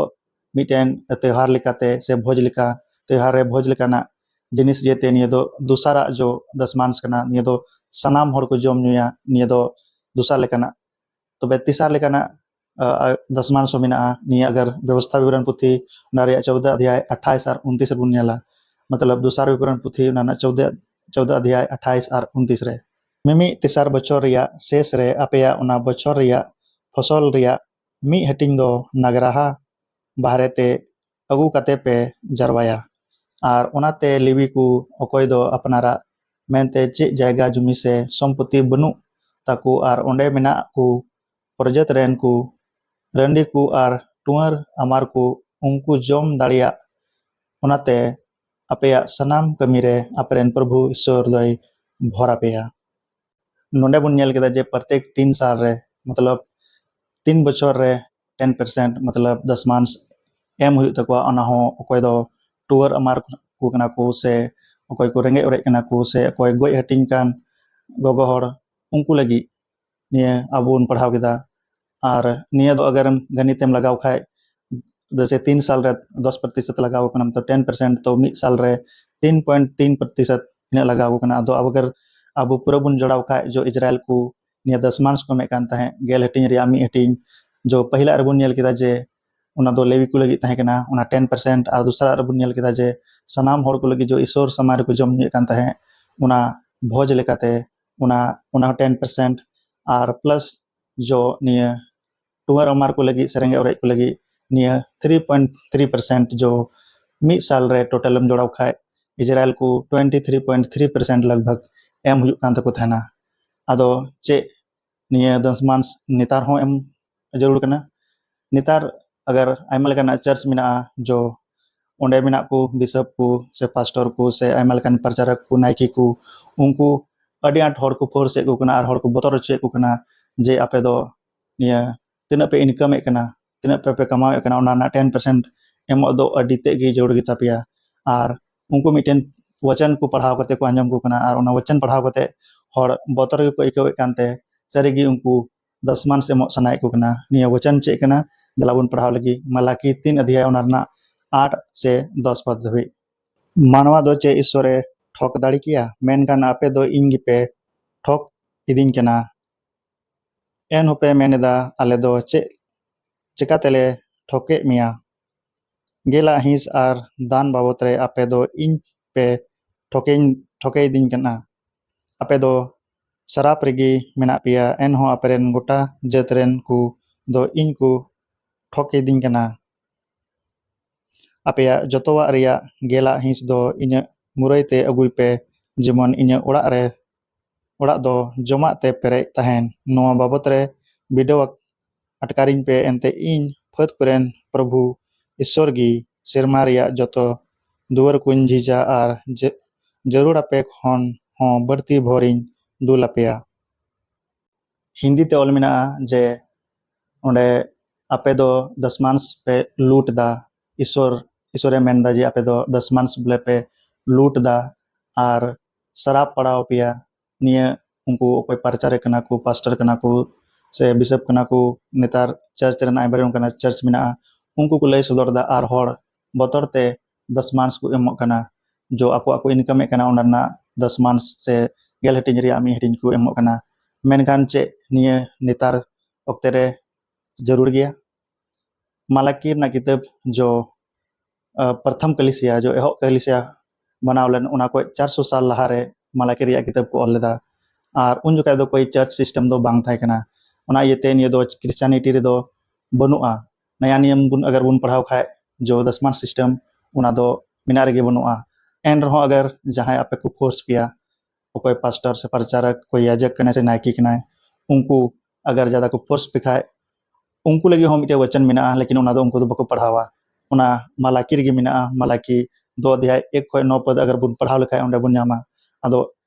ᱢᱤᱫᱴᱮᱱ ᱛᱮᱣᱦᱟᱨ ᱞᱮᱠᱟᱛᱮ ᱥᱮ ᱵᱷᱚᱡᱽ ᱞᱮᱠᱟ, ᱛᱮᱣᱦᱟᱨ ᱨᱮ ᱵᱷᱚᱡᱽ ᱞᱮᱠᱟᱱᱟᱜ ᱡᱤᱱᱤᱥ ᱤᱭᱟᱹᱛᱮ ᱱᱤᱭᱟᱹ ᱫᱚ ᱫᱚᱥᱟᱨᱟᱜ ᱡᱚ ᱫᱚᱥᱢᱟᱱᱥ ᱠᱟᱱᱟ᱾ ᱱᱤᱭᱟᱹ ᱫᱚ ᱥᱟᱱᱟᱢ ᱦᱚᱲ ᱠᱚ ᱡᱚᱢ ᱧᱩᱭᱟ, ᱱᱤᱭᱟᱹ ᱫᱚ ᱫᱚᱥᱟᱨ ᱞᱮᱠᱟᱱᱟᱜ᱾ ᱛᱚᱵᱮ ᱛᱮᱥᱟᱨ ᱞᱮᱠᱟᱱᱟᱜ ᱫᱚᱥᱢᱟᱱᱥ ᱦᱚᱸ ᱢᱮᱱᱟᱜᱼᱟ᱾ ᱱᱤᱭᱟᱹ ᱟᱜᱟᱨ ᱵᱮᱵᱚᱥᱛᱷᱟ ᱵᱤᱵᱚᱨᱚᱱ ᱯᱩᱛᱷᱤ, ᱚᱱᱟ ᱨᱮᱭᱟᱜ ᱪᱳᱣᱫᱟ ᱚᱫᱷᱭᱟᱭ ᱟᱴᱷᱟᱭᱤᱥ ᱟᱨ ᱩᱱᱛᱤᱥ ᱨᱮᱵᱚᱱ ᱧᱮᱞᱟ, ᱢᱚᱛᱞᱚᱵ ᱫᱚᱥᱟᱨ ᱵᱤᱵᱚᱨᱚᱱ ᱯᱩᱛᱷᱤ, ᱚᱱᱟ ᱨᱮᱱᱟᱜ ᱪᱳᱣᱫᱟ ᱪᱳᱣᱫᱟ ᱚᱫᱷᱭᱟᱭ ᱟᱴᱷᱟᱭᱤᱥ ᱟᱨ ᱩᱱᱛᱤᱥ ᱨᱮ, ᱢᱤᱢᱤᱫ ᱛᱮᱥᱟᱨ ᱵᱚᱪᱷᱚᱨ ᱨᱮᱭᱟᱜ ᱥᱮᱥ ᱨᱮ ᱟᱯᱮᱭᱟᱜ ᱚᱱᱟ ᱵᱚᱪᱷᱚᱨ ᱨᱮᱭᱟᱜ ᱯᱷᱚᱥᱚᱞ ᱨᱮᱭᱟᱜ ᱢᱤᱫ ᱦᱟᱹᱴᱤᱧ ᱫᱚ ᱱᱟᱜᱽᱨᱟᱦᱟ ᱵᱟᱦᱨᱮ ᱛᱮ ᱟᱹᱜᱩ ᱠᱟᱛᱮ ᱯᱮ ᱡᱟᱨᱣᱟᱭᱟ᱾ ᱟᱨ ᱚᱱᱟᱛᱮ ᱞᱮᱣᱤ ᱠᱚ ᱚᱠᱚᱭ ᱫᱚ ᱟᱯᱱᱟᱨᱟᱜ ᱢᱮᱱᱛᱮ ᱪᱮᱫ ᱡᱟᱭᱜᱟ ᱡᱩᱢᱤ ᱥᱮ ᱥᱚᱢᱯᱚᱛᱤ ᱵᱟᱹᱱᱩᱜ ᱛᱟᱠᱚ ᱟᱨ ᱚᱸᱰᱮ ᱢᱮᱱᱟᱜ ᱠᱚ ᱯᱨᱚᱡᱟᱹᱛ ᱨᱮᱱ ᱠᱚ ᱨᱟᱺᱰᱤ ᱠᱚ ᱟᱨ ᱴᱩᱣᱟᱹᱨ ᱟᱢᱟᱨ ᱠᱚ ᱩᱱᱠᱩ ᱡᱚᱢ ᱫᱟᱲᱮᱭᱟᱜ᱾ ᱚᱱᱟᱛᱮ ᱟᱯᱮᱭᱟᱜ ᱥᱟᱱᱟᱢ ᱠᱟᱹᱢᱤ ᱨᱮ ᱟᱯᱮᱨᱮᱱ ᱯᱨᱚᱵᱷᱩ ᱤᱥᱚᱨ ᱫᱚᱭ ᱵᱷᱚᱨ ᱟᱯᱮᱭᱟ᱾ ᱱᱚᱰᱮ ᱵᱚᱱ ᱧᱮᱞ ᱠᱮᱫᱟ ᱡᱮ ᱯᱨᱚᱛᱮᱠ ᱛᱤᱱ ᱥᱟᱞ ᱨᱮ, ᱢᱚᱛᱞᱚᱵ ᱛᱤᱱ ᱵᱚᱪᱷᱚᱨ ᱨᱮ ᱴᱮᱱ ᱯᱟᱨᱥᱮᱱᱴ, ᱢᱚᱛᱞᱚᱵ ᱫᱚᱥᱢᱟᱱᱥ ᱮᱢ ᱦᱩᱭᱩᱜ ᱛᱟᱠᱚᱣᱟ᱾ ᱚᱱᱟ ᱦᱚᱸ ᱚᱠᱚᱭ ᱫᱚ ᱴᱩᱣᱟᱹᱨ ᱟᱢᱟᱨ ᱠᱚ ᱠᱟᱱᱟ ᱠᱚ ᱥᱮ ᱚᱠᱚᱭ ᱠᱚ ᱨᱮᱸᱜᱮᱡ ᱚᱨᱮᱡ ᱠᱟᱱᱟ ᱠᱚ ᱥᱮ ᱚᱠᱚᱭ ᱜᱚᱡ ᱦᱟᱹᱴᱤᱧ ᱠᱟᱱ ᱜᱚᱜᱚ ᱦᱚᱲ, ᱩᱱᱠᱩ ᱞᱟᱹᱜᱤᱫ ᱱᱤᱭᱟᱹ ᱟᱵᱚ ᱵᱚᱱ ᱯᱟᱲᱦᱟᱣ ᱠᱮᱫᱟ᱾ ᱟᱨ ᱱᱤᱭᱟᱹ ᱫᱚ ᱟᱜᱟᱨ ᱜᱟᱱᱤᱛ ᱮᱢ ᱞᱟᱜᱟᱣ ᱠᱷᱟᱡ, ᱡᱮᱭᱥᱮ ᱛᱤᱱ ᱥᱟᱞ ᱨᱮ ᱫᱚᱥ ᱯᱨᱚᱛᱤᱥᱚᱛ ᱞᱟᱜᱟᱣ ᱠᱟᱱᱟ, ᱛᱚ ᱴᱮᱱ ᱯᱟᱨᱥᱮᱱᱴ, ᱛᱚ ᱢᱤᱫ ᱥᱟᱞ ᱨᱮ ᱛᱤᱱ ᱯᱚᱭᱮᱱᱴ ᱛᱤᱱ ᱯᱨᱚᱛᱤᱥᱚᱛ ᱤᱱᱟᱹᱜ ᱞᱟᱜᱟᱣ ᱠᱟᱱᱟ᱾ ᱟᱫᱚ ᱟᱵᱚ ᱟᱜᱟᱨ ᱟᱵᱚ ᱯᱩᱨᱟᱹ ᱵᱚᱱ ᱡᱚᱲᱟᱣ ᱠᱷᱟᱡ, ᱡᱚ ᱤᱡᱽᱨᱟᱭᱮᱞ ᱠᱚ ᱱᱤᱭᱟᱹ ᱫᱚᱥᱢᱟᱱᱥ ᱠᱚ ᱮᱢᱮᱫ ᱠᱟᱱ ᱛᱟᱦᱮᱸᱫ, ᱜᱮᱞ ᱦᱟᱹᱴᱤᱧ ᱨᱮᱭᱟᱜ ᱢᱤᱫ ᱦᱟᱹᱴᱤᱧ, ᱡᱚ ᱯᱟᱹᱦᱤᱞᱟᱜ ᱨᱮᱵᱚᱱ ᱧᱮᱞ ᱠᱮᱫᱟ ᱡᱮ ᱚᱱᱟ ᱫᱚ ᱞᱮᱣᱤ ᱠᱚ ᱞᱟᱹᱜᱤᱫ ᱛᱟᱦᱮᱸ ᱠᱟᱱᱟ, ᱚᱱᱟ ᱴᱮᱱ ᱯᱟᱨᱥᱮᱱᱴ, ᱟᱨ ᱫᱚᱥᱟᱨᱟᱜ ᱨᱮᱵᱚᱱ ᱧᱮᱞ ᱠᱮᱫᱟ ᱡᱮ ᱥᱟᱱᱟᱢ ᱦᱚᱲ ᱠᱚ ᱞᱟᱹᱜᱤᱫ, ᱡᱚ ᱤᱥᱚᱨ ᱥᱟᱢᱟᱝ ᱨᱮᱠᱚ ᱡᱚᱢ ᱧᱩᱭᱮᱫ ᱠᱟᱱ ᱛᱟᱦᱮᱸᱫ, ᱚᱱᱟ ᱵᱷᱚᱡᱽ ᱞᱮᱠᱟᱛᱮ ᱚᱱᱟ ᱚᱱᱟ ᱦᱚᱸ ᱴᱮᱱ ᱯᱟᱨᱥᱮᱱᱴ, ᱟᱨ ᱯᱞᱟᱥ ᱡᱚ ᱱᱤᱭᱟᱹ ᱴᱩᱣᱟᱹᱨ ᱚᱢᱟᱨ ᱠᱚ ᱞᱟᱹᱜᱤᱫ ᱥᱮ ᱨᱮᱸᱜᱮᱡ ᱚᱨᱮᱡ ᱠᱚ ᱞᱟᱹᱜᱤᱫ ᱱᱤᱭᱟᱹ ᱛᱷᱨᱤ ᱯᱚᱭᱮᱱᱴ ᱛᱷᱨᱤ ᱯᱟᱨᱥᱮᱱᱴ ᱡᱚ ᱢᱤᱫ ᱥᱟᱞ ᱨᱮ ᱴᱳᱴᱟᱞ ᱮᱢ ᱡᱚᱲᱟᱣ ᱠᱷᱟᱡ ᱤᱡᱽᱨᱟᱭᱮᱞ ᱠᱚ twenty three point three percent ᱞᱟᱜᱽ ᱵᱷᱟᱜᱽ ᱮᱢ ᱦᱩᱭᱩᱜ ᱠᱟᱱ ᱛᱟᱠᱚ ᱛᱟᱦᱮᱱᱟ᱾ ᱟᱫᱚ ᱪᱮᱫ ᱱᱤᱭᱟᱹ ᱫᱚᱥᱢᱟᱱᱥ ᱱᱮᱛᱟᱨ ᱦᱚᱸ ᱮᱢ ᱡᱟᱹᱨᱩᱲ ᱠᱟᱱᱟ? ᱱᱮᱛᱟᱨ ᱟᱜᱟᱨ ᱟᱭᱢᱟ ᱞᱮᱠᱟᱱᱟᱜ ᱪᱟᱨᱪ ᱢᱮᱱᱟᱜᱼᱟ, ᱡᱚ ᱚᱸᱰᱮ ᱢᱮᱱᱟᱜ ᱠᱚ ᱵᱤᱥᱚᱯ ᱠᱚ ᱥᱮ ᱯᱟᱥᱴᱚᱨ ᱠᱚ ᱥᱮ ᱟᱭᱢᱟ ᱞᱮᱠᱟᱱ ᱯᱨᱚᱪᱟᱨᱚᱠ ᱠᱚ, ᱱᱟᱭᱠᱮ ᱠᱚ, ᱩᱱᱠᱩ ᱟᱹᱰᱤ ᱟᱸᱴ ᱦᱚᱲ ᱠᱚ ᱯᱷᱳᱨᱥ ᱮᱫ ᱠᱚ ᱠᱟᱱᱟ ᱟᱨ ᱦᱚᱲ ᱠᱚ ᱵᱚᱛᱚᱨ ᱦᱚᱪᱚᱭᱮᱫ ᱠᱚ ᱠᱟᱱᱟ ᱡᱮ ᱟᱯᱮ ᱫᱚ ᱱᱤᱭᱟᱹ ᱛᱤᱱᱟᱹᱜ ᱯᱮ ᱤᱱᱠᱟᱢ ᱮᱫ ᱠᱟᱱᱟ, ᱛᱤᱱᱟᱹᱜ ᱯᱮ ᱯᱮ ᱠᱟᱢᱟᱣᱮᱫ ᱠᱟᱱᱟ, ᱚᱱᱟ ᱨᱮᱱᱟᱜ ᱴᱮᱱ ᱯᱟᱨᱥᱮᱱᱴ ᱮᱢᱚᱜ ᱫᱚ ᱟᱹᱰᱤ ᱛᱮᱫ ᱜᱮ ᱡᱟᱹᱨᱩᱲ ᱜᱮᱛᱟ ᱯᱮᱭᱟ᱾ ᱟᱨ ᱩᱱᱠᱩ ᱢᱤᱫᱴᱮᱱ ᱣᱟᱪᱚᱱ ᱠᱚ ᱯᱟᱲᱦᱟᱣ ᱠᱟᱛᱮ ᱠᱚ ᱟᱸᱡᱚᱢ ᱠᱚ ᱠᱟᱱᱟ, ᱟᱨ ᱚᱱᱟ ᱣᱟᱪᱚᱱ ᱯᱟᱲᱦᱟᱣ ᱠᱟᱛᱮ ᱦᱚᱲ ᱵᱚᱛᱚᱨ ᱜᱮᱠᱚ ᱟᱹᱭᱠᱟᱹᱣᱮᱫ ᱠᱟᱱᱛᱮ ᱥᱟᱹᱨᱤᱜᱮ ᱩᱱᱠᱩ ᱫᱚᱥᱢᱟᱱᱥ ᱮᱢᱚᱜ ᱥᱟᱱᱟᱭᱮᱫ ᱠᱚ ᱠᱟᱱᱟ᱾ ᱱᱤᱭᱟᱹ ᱣᱟᱪᱚᱱ ᱪᱮᱫ ᱠᱟᱱᱟ? ᱫᱮᱞᱟ ᱵᱚᱱ ᱯᱟᱲᱦᱟᱣ ᱞᱟᱹᱜᱤᱫ, ᱢᱟᱞᱟᱠᱤ ᱛᱤᱱ ᱚᱫᱷᱭᱟᱭ, ᱚᱱᱟ ᱨᱮᱱᱟᱜ ᱟᱴ ᱥᱮ ᱫᱚᱥ ᱯᱚᱫ ᱫᱷᱟᱹᱵᱤᱡ᱾ ᱢᱟᱱᱣᱟ ᱫᱚ ᱪᱮᱫ ᱤᱥᱥᱚᱨᱮ ᱴᱷᱚᱠ ᱫᱟᱲᱮ ᱠᱮᱭᱟ? ᱢᱮᱱᱠᱷᱟᱱ ᱟᱯᱮ ᱫᱚ ᱤᱧ ᱜᱮᱯᱮ ᱴᱷᱚᱠ ᱤᱫᱤᱧ ᱠᱟᱱᱟ᱾ ᱮᱱ ᱦᱚᱸᱯᱮ ᱢᱮᱱ ᱮᱫᱟ, ᱟᱞᱮ ᱫᱚ ᱪᱮᱫ ᱪᱮᱠᱟ ᱛᱮᱞᱮ ᱴᱷᱚᱠᱮᱫ ᱢᱮᱭᱟ? ᱜᱮᱞᱟᱜ ᱦᱤᱸᱥ ᱟᱨ ᱫᱟᱱ ᱵᱟᱵᱚᱛ ᱨᱮ ᱟᱯᱮ ᱫᱚ ᱤᱧ ᱯᱮ ᱴᱷᱚᱠᱮᱧ ᱴᱷᱚᱠᱮᱭᱤᱫᱤᱧ ᱠᱟᱱᱟ᱾ ᱟᱯᱮ ᱫᱚ ᱥᱟᱨᱟᱯ ᱨᱮᱜᱮ ᱢᱮᱱᱟᱜ ᱯᱮᱭᱟ, ᱮᱱᱦᱚᱸ ᱟᱯᱮᱨᱮᱱ ᱜᱚᱴᱟ ᱡᱟᱹᱛ ᱨᱮᱱ ᱠᱚ ᱫᱚ ᱤᱧ ᱠᱚ ᱴᱷᱚᱠᱮᱫᱤᱧ ᱠᱟᱱᱟ᱾ ᱟᱯᱮᱭᱟᱜ ᱡᱚᱛᱚᱣᱟᱜ ᱨᱮᱭᱟᱜ ᱜᱮᱞᱟᱜ ᱦᱤᱸᱥ ᱫᱚ ᱤᱧᱟᱹᱜ ᱢᱩᱨᱟᱹᱭ ᱛᱮ ᱟᱹᱜᱩᱭ ᱯᱮ, ᱡᱮᱢᱚᱱ ᱤᱧᱟᱹᱜ ᱚᱲᱟᱜ ᱨᱮ ᱚᱲᱟᱜ ᱫᱚ ᱡᱚᱢᱟᱜ ᱛᱮ ᱯᱮᱨᱮᱡ ᱛᱟᱦᱮᱱ᱾ ᱱᱚᱣᱟ ᱵᱟᱵᱚᱛ ᱨᱮ ᱵᱤᱰᱟᱹᱣ ᱟᱴᱠᱟᱨᱤᱧ ᱯᱮ, ᱮᱱᱛᱮ ᱤᱧ ᱯᱷᱟᱹᱫ ᱠᱚᱨᱮᱱ ᱯᱨᱚᱵᱷᱩ ᱤᱥᱥᱚᱨ ᱜᱮ ᱥᱮᱨᱢᱟ ᱨᱮᱭᱟᱜ ᱡᱚᱛᱚ ᱫᱩᱣᱟᱹᱨ ᱠᱚᱧ ᱡᱷᱤᱡᱟ ᱟᱨ ᱡᱟᱹ-, ᱡᱟᱹᱨᱩᱲ ᱟᱯᱮ ᱠᱷᱚᱱ ᱦᱚᱸ ᱵᱟᱹᱲᱛᱤ ᱵᱷᱚᱨᱤᱧ ᱫᱩᱞ ᱟᱯᱮᱭᱟ᱾ ᱦᱤᱱᱫᱤ ᱛᱮ ᱚᱞ ᱢᱮᱱᱟᱜᱼᱟ ᱡᱮ ᱚᱸᱰᱮ ᱟᱯᱮ ᱫᱚ ᱫᱚᱥᱢᱟᱱᱥ ᱯᱮ ᱞᱩᱴ ᱮᱫᱟ, ᱤᱥᱥᱚᱨ ᱤᱥᱥᱚᱨᱮ ᱢᱮᱱᱫᱟ ᱡᱮ ᱟᱯᱮ ᱫᱚ ᱫᱚᱥᱢᱟᱱᱥ ᱵᱚᱞᱮ ᱯᱮ ᱞᱩᱴ ᱮᱫᱟ ᱟᱨ ᱥᱟᱨᱟᱯ ᱯᱟᱲᱟᱣ ᱯᱮᱭᱟ᱾ ᱱᱤᱭᱟᱹ ᱩᱱᱠᱩ ᱚᱠᱚᱭ ᱯᱨᱚᱪᱟᱨᱮ ᱠᱟᱱᱟ ᱠᱚ, ᱯᱟᱥᱴᱚᱨ ᱠᱟᱱᱟ ᱠᱚ ᱥᱮ ᱵᱤᱥᱚᱯ ᱠᱟᱱᱟ ᱠᱚ, ᱱᱮᱛᱟᱨ ᱪᱟᱨᱪ ᱨᱮᱱᱟᱜ ᱟᱭᱢᱟ ᱚᱱᱠᱟᱱᱟᱜ ᱪᱟᱨᱪ ᱢᱮᱱᱟᱜᱼᱟ, ᱩᱱᱠᱩ ᱠᱚ ᱞᱟᱹᱭ ᱥᱚᱫᱚᱨ ᱮᱫᱟ ᱟᱨ ᱦᱚᱲ ᱵᱚᱛᱚᱨ ᱛᱮ ᱫᱚᱥᱢᱟᱱᱥ ᱠᱚ ᱮᱢᱚᱜ ᱠᱟᱱᱟ᱾ ᱡᱚ ᱟᱠᱚᱣᱟᱜ ᱠᱚ ᱤᱱᱠᱟᱢᱮᱫ ᱠᱟᱱᱟ, ᱚᱱᱟ ᱨᱮᱱᱟᱜ ᱫᱚᱥᱢᱟᱱᱥ ᱥᱮ ᱜᱮᱞ ᱦᱟᱹᱴᱤᱧ ᱨᱮᱭᱟᱜ ᱢᱤᱫ ᱦᱟᱹᱴᱤᱧ ᱠᱚ ᱮᱢᱚᱜ ᱠᱟᱱᱟ᱾ ᱢᱮᱱᱠᱷᱟᱱ ᱪᱮᱫ ᱱᱤᱭᱟᱹ ᱱᱮᱛᱟᱨ ᱚᱠᱛᱮ ᱨᱮ ᱡᱟᱹᱨᱩᱲ ᱜᱮᱭᱟ? ᱢᱟᱞᱟᱠᱤ ᱨᱮᱱᱟᱜ ᱠᱤᱛᱟᱹᱵ ᱡᱚ ᱯᱨᱚᱛᱷᱚᱢ ᱠᱟᱹᱞᱤᱥᱤᱭᱟ, ᱡᱚ ᱮᱦᱚᱵ ᱠᱟᱹᱞᱤᱥᱤᱭᱟ ᱵᱮᱱᱟᱣ ᱞᱮᱱ, ᱚᱱᱟ ᱠᱷᱚᱱ ᱪᱟᱨᱥᱚ ᱥᱟᱞ ᱞᱟᱦᱟᱨᱮ ᱢᱟᱞᱟᱠᱤ ᱨᱮᱭᱟᱜ ᱠᱤᱛᱟᱹᱵ ᱠᱚ ᱚᱞ ᱞᱮᱫᱟ᱾ ᱟᱨ ᱩᱱ ᱡᱚᱠᱷᱟᱡ ᱫᱚ ᱠᱳᱭ ᱪᱟᱨᱪ ᱥᱤᱥᱴᱮᱢ ᱫᱚ ᱵᱟᱝ ᱛᱟᱦᱮᱸ ᱠᱟᱱᱟ᱾ ᱚᱱᱟ ᱤᱭᱟᱹᱛᱮ ᱱᱤᱭᱟᱹ ᱫᱚ ᱠᱷᱨᱤᱥᱪᱟᱱᱤᱴᱤ ᱨᱮᱫᱚ ᱵᱟᱹᱱᱩᱜᱼᱟ᱾ ᱱᱟᱭᱟ ᱱᱤᱭᱚᱢ ᱵᱚᱱ ᱟᱜᱟᱨ ᱵᱚᱱ ᱯᱟᱲᱦᱟᱣ ᱠᱷᱟᱡ, ᱡᱚ ᱫᱚᱥᱢᱟᱱ ᱥᱤᱥᱴᱮᱢ, ᱚᱱᱟ ᱫᱚ ᱢᱮᱱᱟᱜ ᱨᱮᱜᱮ ᱵᱟᱹᱱᱩᱜᱼᱟ᱾ ᱮᱱ ᱨᱮᱦᱚᱸ ᱟᱜᱟᱨ ᱡᱟᱦᱟᱸᱭ ᱟᱯᱮ ᱠᱚ ᱯᱷᱳᱨᱥ ᱯᱮᱭᱟ, ᱚᱠᱚᱭ ᱯᱟᱥᱴᱚᱨ ᱥᱮ ᱯᱨᱚᱪᱟᱨᱚᱠ, ᱚᱠᱚᱭ ᱭᱟᱡᱚᱠ ᱠᱟᱱᱟᱭ ᱥᱮ ᱱᱟᱭᱠᱮ ᱠᱟᱱᱟᱭ, ᱩᱱᱠᱩ ᱟᱜᱟᱨ ᱡᱟᱫᱟ ᱠᱚ ᱯᱷᱳᱨᱥ ᱯᱮ ᱠᱷᱟᱡ, ᱩᱱᱠᱩ ᱞᱟᱹᱜᱤᱫ ᱦᱚᱸ ᱢᱤᱫᱴᱮᱡ ᱣᱟᱪᱚᱱ ᱢᱮᱱᱟᱜᱼᱟ, ᱞᱮᱠᱤᱱ ᱚᱱᱟ ᱫᱚ ᱩᱱᱠᱩ ᱫᱚ ᱵᱟᱠᱚ ᱯᱟᱲᱦᱟᱣᱟ᱾ ᱚᱱᱟ ᱢᱟᱞᱟᱠᱤ ᱨᱮᱜᱮ ᱢᱮᱱᱟᱜᱼᱟ᱾ ᱢᱟᱞᱟᱠᱤ ᱫᱩ ᱚᱫᱷᱭᱟᱭ ᱮᱠ ᱠᱷᱚᱡ ᱱᱚ ᱯᱚᱫ ᱟᱜᱟᱨ ᱵᱚᱱ ᱯᱟᱲᱦᱟᱣ ᱞᱮᱠᱷᱟᱡ, ᱚᱸᱰᱮ ᱵᱚᱱ ᱧᱟᱢᱟ᱾ ᱟᱫᱚ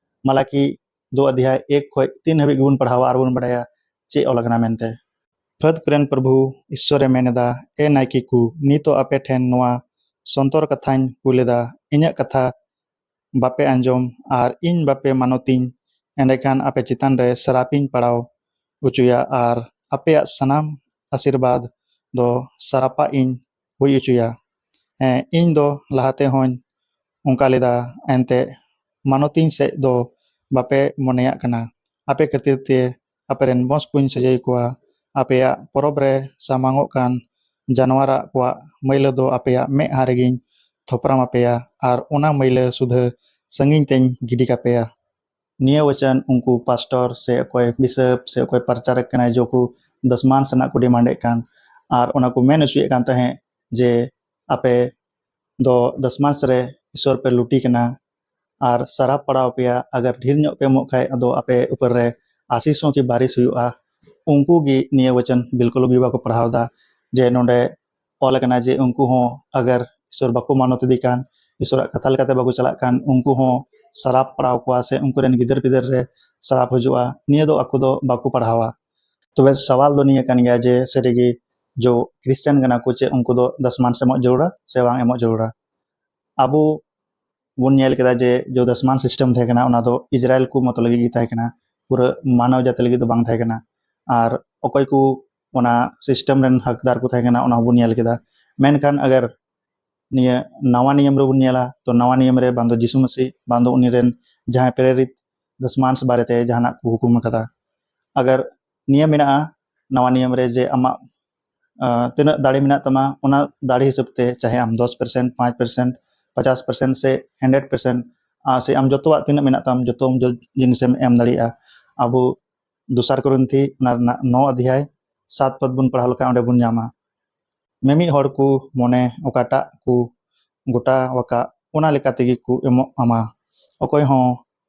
ᱢᱟᱞᱟᱠᱤ ᱫᱩ ᱚᱫᱷᱭᱟᱭ ᱮᱠ ᱠᱷᱚᱡ ᱛᱤᱱ ᱦᱟᱹᱵᱤᱡ ᱜᱮᱵᱚᱱ ᱯᱟᱲᱦᱟᱣᱟ ᱟᱨ ᱵᱚᱱ ᱵᱟᱰᱟᱭᱟ ᱪᱮᱫ ᱚᱞ ᱟᱠᱟᱱᱟ ᱢᱮᱱᱛᱮ᱾ ᱯᱷᱟᱹᱫ ᱠᱚᱨᱮᱱ ᱯᱨᱚᱵᱷᱩ ᱤᱥᱥᱚᱨᱮ ᱢᱮᱱ ᱮᱫᱟ, ᱮ ᱱᱟᱭᱠᱮ ᱠᱚ, ᱱᱤᱛᱚᱜ ᱟᱯᱮ ᱴᱷᱮᱱ ᱱᱚᱣᱟ ᱥᱚᱱᱛᱚᱨ ᱠᱟᱛᱷᱟᱧ ᱠᱩᱞ ᱮᱫᱟ, ᱤᱧᱟᱹᱜ ᱠᱟᱛᱷᱟ ᱵᱟᱯᱮ ᱟᱸᱡᱚᱢ ᱟᱨ ᱤᱧ ᱵᱟᱯᱮ ᱢᱟᱱᱚᱛᱤᱧ, ᱮᱸᱰᱮᱠᱷᱟᱱ ᱟᱯᱮ ᱪᱮᱛᱟᱱ ᱨᱮ ᱥᱟᱨᱟᱯᱤᱧ ᱯᱟᱲᱟᱣ ᱦᱚᱪᱚᱭᱟ ᱟᱨ ᱟᱯᱮᱭᱟᱜ ᱥᱟᱱᱟᱢ ᱟᱥᱤᱨᱵᱟᱫᱽ ᱫᱚ ᱥᱟᱨᱟᱯᱟᱜ ᱤᱧ ᱦᱩᱭ ᱦᱚᱪᱚᱭᱟ᱾ ᱦᱮᱸ, ᱤᱧ ᱫᱚ ᱞᱟᱦᱟᱛᱮ ᱦᱚᱸᱧ ᱚᱱᱠᱟ ᱞᱮᱫᱟ, ᱮᱱᱛᱮ ᱢᱟᱱᱚᱛᱤᱧ ᱥᱮᱫ ᱫᱚ ᱵᱟᱯᱮ ᱢᱚᱱᱮᱭᱟᱜ ᱠᱟᱱᱟ᱾ ᱟᱯᱮ ᱠᱷᱟᱹᱛᱤᱨ ᱛᱮ ᱟᱯᱮᱨᱮᱱ ᱵᱚᱸᱥ ᱠᱚᱧ ᱥᱟᱹᱡᱟᱹᱭ ᱠᱚᱣᱟ᱾ ᱟᱯᱮᱭᱟᱜ ᱯᱚᱨᱚᱵᱽ ᱨᱮ ᱥᱟᱢᱟᱝᱚᱜ ᱠᱟᱱ ᱡᱟᱱᱣᱟᱨᱟᱜ ᱠᱚᱣᱟᱜ ᱢᱟᱹᱭᱞᱟᱹ ᱫᱚ ᱟᱯᱮᱭᱟᱜ ᱢᱮᱫᱦᱟ ᱨᱮᱜᱮᱧ ᱛᱷᱚᱯᱨᱟᱢ ᱟᱯᱮᱭᱟ ᱟᱨ ᱚᱱᱟ ᱢᱟᱹᱭᱞᱟᱹ ᱥᱩᱫᱷᱟᱹ ᱥᱟᱺᱜᱤᱧ ᱛᱮᱧ ᱜᱤᱰᱤ ᱠᱟᱯᱮᱭᱟ᱾ ᱱᱤᱭᱟᱹ ᱣᱟᱪᱚᱱ ᱩᱱᱠᱩ ᱯᱟᱥᱴᱚᱨ ᱥᱮ ᱚᱠᱚᱭ ᱵᱤᱥᱚᱯ ᱥᱮ ᱚᱠᱚᱭ ᱯᱨᱚᱪᱟᱨᱚᱠ ᱠᱟᱱᱟᱭ, ᱡᱚᱠᱚ ᱫᱚᱥᱢᱟᱱᱥ ᱨᱮᱱᱟᱜ ᱠᱚ ᱰᱤᱢᱟᱱᱰᱮᱫ ᱠᱟᱱ, ᱟᱨ ᱚᱱᱟ ᱠᱚ ᱢᱮᱱ ᱦᱚᱪᱚᱭᱮᱫ ᱠᱟᱱ ᱛᱟᱦᱮᱸᱫ ᱡᱮ ᱟᱯᱮ ᱫᱚ ᱫᱚᱥᱢᱟᱱᱥ ᱨᱮ ᱤᱥᱚᱨ ᱯᱮ ᱞᱩᱴᱤ ᱠᱟᱱᱟ ᱟᱨ ᱥᱟᱨᱟᱯ ᱯᱟᱲᱟᱣ ᱯᱮᱭᱟ, ᱟᱜᱟᱨ ᱰᱷᱮᱨ ᱧᱚᱜ ᱯᱮ ᱮᱢᱚᱜ ᱠᱷᱟᱡ ᱟᱫᱚ ᱟᱯᱮ ᱩᱯᱚᱨ ᱨᱮ ᱟᱥᱤᱥ ᱦᱚᱸ ᱠᱤ ᱵᱟᱨᱤᱥ ᱦᱩᱭᱩᱜᱼᱟ᱾ ᱩᱱᱠᱩ ᱜᱮ ᱱᱤᱭᱟᱹ ᱣᱟᱪᱚᱱ ᱵᱤᱞᱠᱩᱞ ᱜᱮ ᱵᱟᱠᱚ ᱯᱟᱲᱦᱟᱣ ᱮᱫᱟ ᱡᱮ ᱱᱚᱰᱮ ᱚᱞ ᱟᱠᱟᱱᱟ ᱡᱮ ᱩᱱᱠᱩ ᱦᱚᱸ ᱟᱜᱟᱨ ᱤᱥᱚᱨ ᱵᱟᱠᱚ ᱢᱟᱱᱚᱛ ᱤᱫᱤ ᱠᱷᱟᱱ, ᱤᱥᱚᱨᱟᱜ ᱠᱟᱛᱷᱟ ᱞᱮᱠᱟᱛᱮ ᱵᱟᱠᱚ ᱪᱟᱞᱟᱜ ᱠᱷᱟᱱ, ᱩᱱᱠᱩ ᱦᱚᱸ ᱥᱟᱨᱟᱯ ᱯᱟᱲᱟᱣ ᱠᱚᱣᱟ ᱥᱮ ᱩᱱᱠᱩ ᱨᱮᱱ ᱜᱤᱫᱟᱹᱨ ᱯᱤᱫᱟᱹᱨ ᱨᱮ ᱥᱟᱨᱟᱯ ᱦᱤᱡᱩᱜᱼᱟ᱾ ᱱᱤᱭᱟᱹ ᱫᱚ ᱟᱠᱚ ᱫᱚ ᱵᱟᱠᱚ ᱯᱟᱲᱦᱟᱣᱟ᱾ ᱛᱚᱵᱮ ᱥᱟᱣᱟᱞ ᱫᱚ ᱱᱤᱭᱟᱹ ᱠᱟᱱ ᱜᱮᱭᱟ ᱡᱮ ᱥᱟᱹᱨᱤᱜᱮ ᱡᱚ ᱠᱷᱨᱤᱥᱪᱟᱱ ᱠᱟᱱᱟ ᱠᱚ, ᱪᱮᱫ ᱩᱱᱠᱩ ᱫᱚ ᱫᱚᱥᱢᱟᱱᱥ ᱮᱢᱚᱜ ᱡᱟᱹᱨᱩᱲᱟ ᱥᱮ ᱵᱟᱝ ᱮᱢᱚᱜ ᱡᱟᱹᱨᱩᱲᱟ? ᱟᱵᱚ ᱵᱚᱱ ᱧᱮᱞ ᱠᱮᱫᱟ ᱡᱮ ᱡᱚ ᱫᱚᱥᱢᱟᱱ ᱥᱤᱥᱴᱮᱢ ᱛᱟᱦᱮᱸ ᱠᱟᱱᱟ, ᱚᱱᱟ ᱫᱚ ᱤᱡᱽᱨᱟᱭᱮᱞ ᱠᱚ ᱢᱚᱛᱚ ᱞᱟᱹᱜᱤᱫ ᱜᱮ ᱛᱟᱦᱮᱸ ᱠᱟᱱᱟ, ᱯᱩᱨᱟᱹ ᱢᱟᱱᱟᱣ ᱡᱟᱹᱛᱤ ᱞᱟᱹᱜᱤᱫ ᱫᱚ ᱵᱟᱝ ᱛᱟᱦᱮᱸ ᱠᱟᱱᱟ᱾ ᱟᱨ ᱚᱠᱚᱭ ᱠᱚ ᱚᱱᱟ ᱥᱤᱥᱴᱮᱢ ᱨᱮᱱ ᱦᱚᱠᱫᱟᱨ ᱠᱚ ᱛᱟᱦᱮᱸ ᱠᱟᱱᱟ, ᱚᱱᱟ ᱦᱚᱸᱵᱚᱱ ᱧᱮᱞ ᱠᱮᱫᱟ᱾ ᱢᱮᱱᱠᱷᱟᱱ ᱟᱜᱟᱨ ᱱᱤᱭᱟᱹ ᱱᱟᱣᱟ ᱱᱤᱭᱚᱢ ᱨᱮᱵᱚᱱ ᱧᱮᱞᱟ, ᱛᱚ ᱱᱟᱣᱟ ᱱᱤᱭᱚᱢ ᱨᱮ ᱵᱟᱝ ᱫᱚ ᱡᱤᱥᱩ ᱢᱟᱹᱥᱤ, ᱵᱟᱝ ᱫᱚ ᱩᱱᱤ ᱨᱮᱱ ᱡᱟᱦᱟᱸᱭ ᱯᱨᱮᱨᱤᱛ ᱫᱚᱥᱢᱟᱱᱥ ᱵᱟᱨᱮᱛᱮ ᱡᱟᱦᱟᱱᱟᱜ ᱠᱚ ᱦᱩᱠᱩᱢ ᱟᱠᱟᱫᱟ᱾ ᱟᱜᱟᱨ ᱱᱤᱭᱚᱢ ᱢᱮᱱᱟᱜᱼᱟ ᱱᱟᱣᱟ ᱱᱤᱭᱚᱢ ᱨᱮ ᱡᱮ ᱟᱢᱟᱜ ᱟᱸ, ᱛᱤᱱᱟᱹᱜ ᱫᱟᱲᱮ ᱢᱮᱱᱟᱜ ᱛᱟᱢᱟ, ᱚᱱᱟ ᱫᱟᱲᱮ ᱦᱤᱥᱟᱹᱵ ᱛᱮ, ᱪᱟᱦᱮ ᱟᱢ ᱫᱚᱥ ᱯᱟᱨᱥᱮᱱᱴ, ᱯᱟᱸᱪ ᱯᱟᱨᱥᱮᱱᱴ, ᱯᱚᱪᱟᱥ ᱯᱟᱨᱥᱮᱱᱴ ᱥᱮ ᱦᱟᱱᱰᱨᱮᱰ ᱯᱟᱨᱥᱮᱱᱴ, ᱟᱸ, ᱥᱮ ᱟᱢ ᱡᱚᱛᱚᱣᱟᱜ ᱛᱤᱱᱟᱹᱜ ᱢᱮᱱᱟᱜ ᱛᱟᱢ, ᱡᱚᱛᱚ ᱡᱚ-, ᱡᱤᱱᱤᱥᱮᱢ ᱮᱢ ᱫᱟᱲᱮᱭᱟᱜᱼᱟ᱾ ᱟᱵᱚ ᱫᱚᱥᱟᱨ ᱠᱚᱨᱤᱱᱛᱷᱤ ᱚᱱᱟ ᱨᱮᱱᱟᱜ ᱱᱚ ᱚᱫᱷᱭᱟᱭ ᱥᱟᱛ ᱯᱚᱫ ᱵᱚᱱ ᱯᱟᱲᱦᱟᱣ ᱞᱮᱠᱷᱟᱱ ᱚᱸᱰᱮ ᱵᱚᱱ ᱧᱟᱢᱟ, ᱢᱤᱢᱤᱫ ᱦᱚᱲ ᱠᱚ ᱢᱚᱱᱮ ᱚᱠᱟᱴᱟᱜ ᱠᱚ ᱜᱚᱴᱟ ᱟᱠᱟᱫ, ᱚᱱᱟ ᱞᱮᱠᱟ ᱛᱮᱜᱮ ᱠᱚ ᱮᱢᱚᱜ ᱟᱢᱟ᱾ ᱚᱠᱚᱭ ᱦᱚᱸ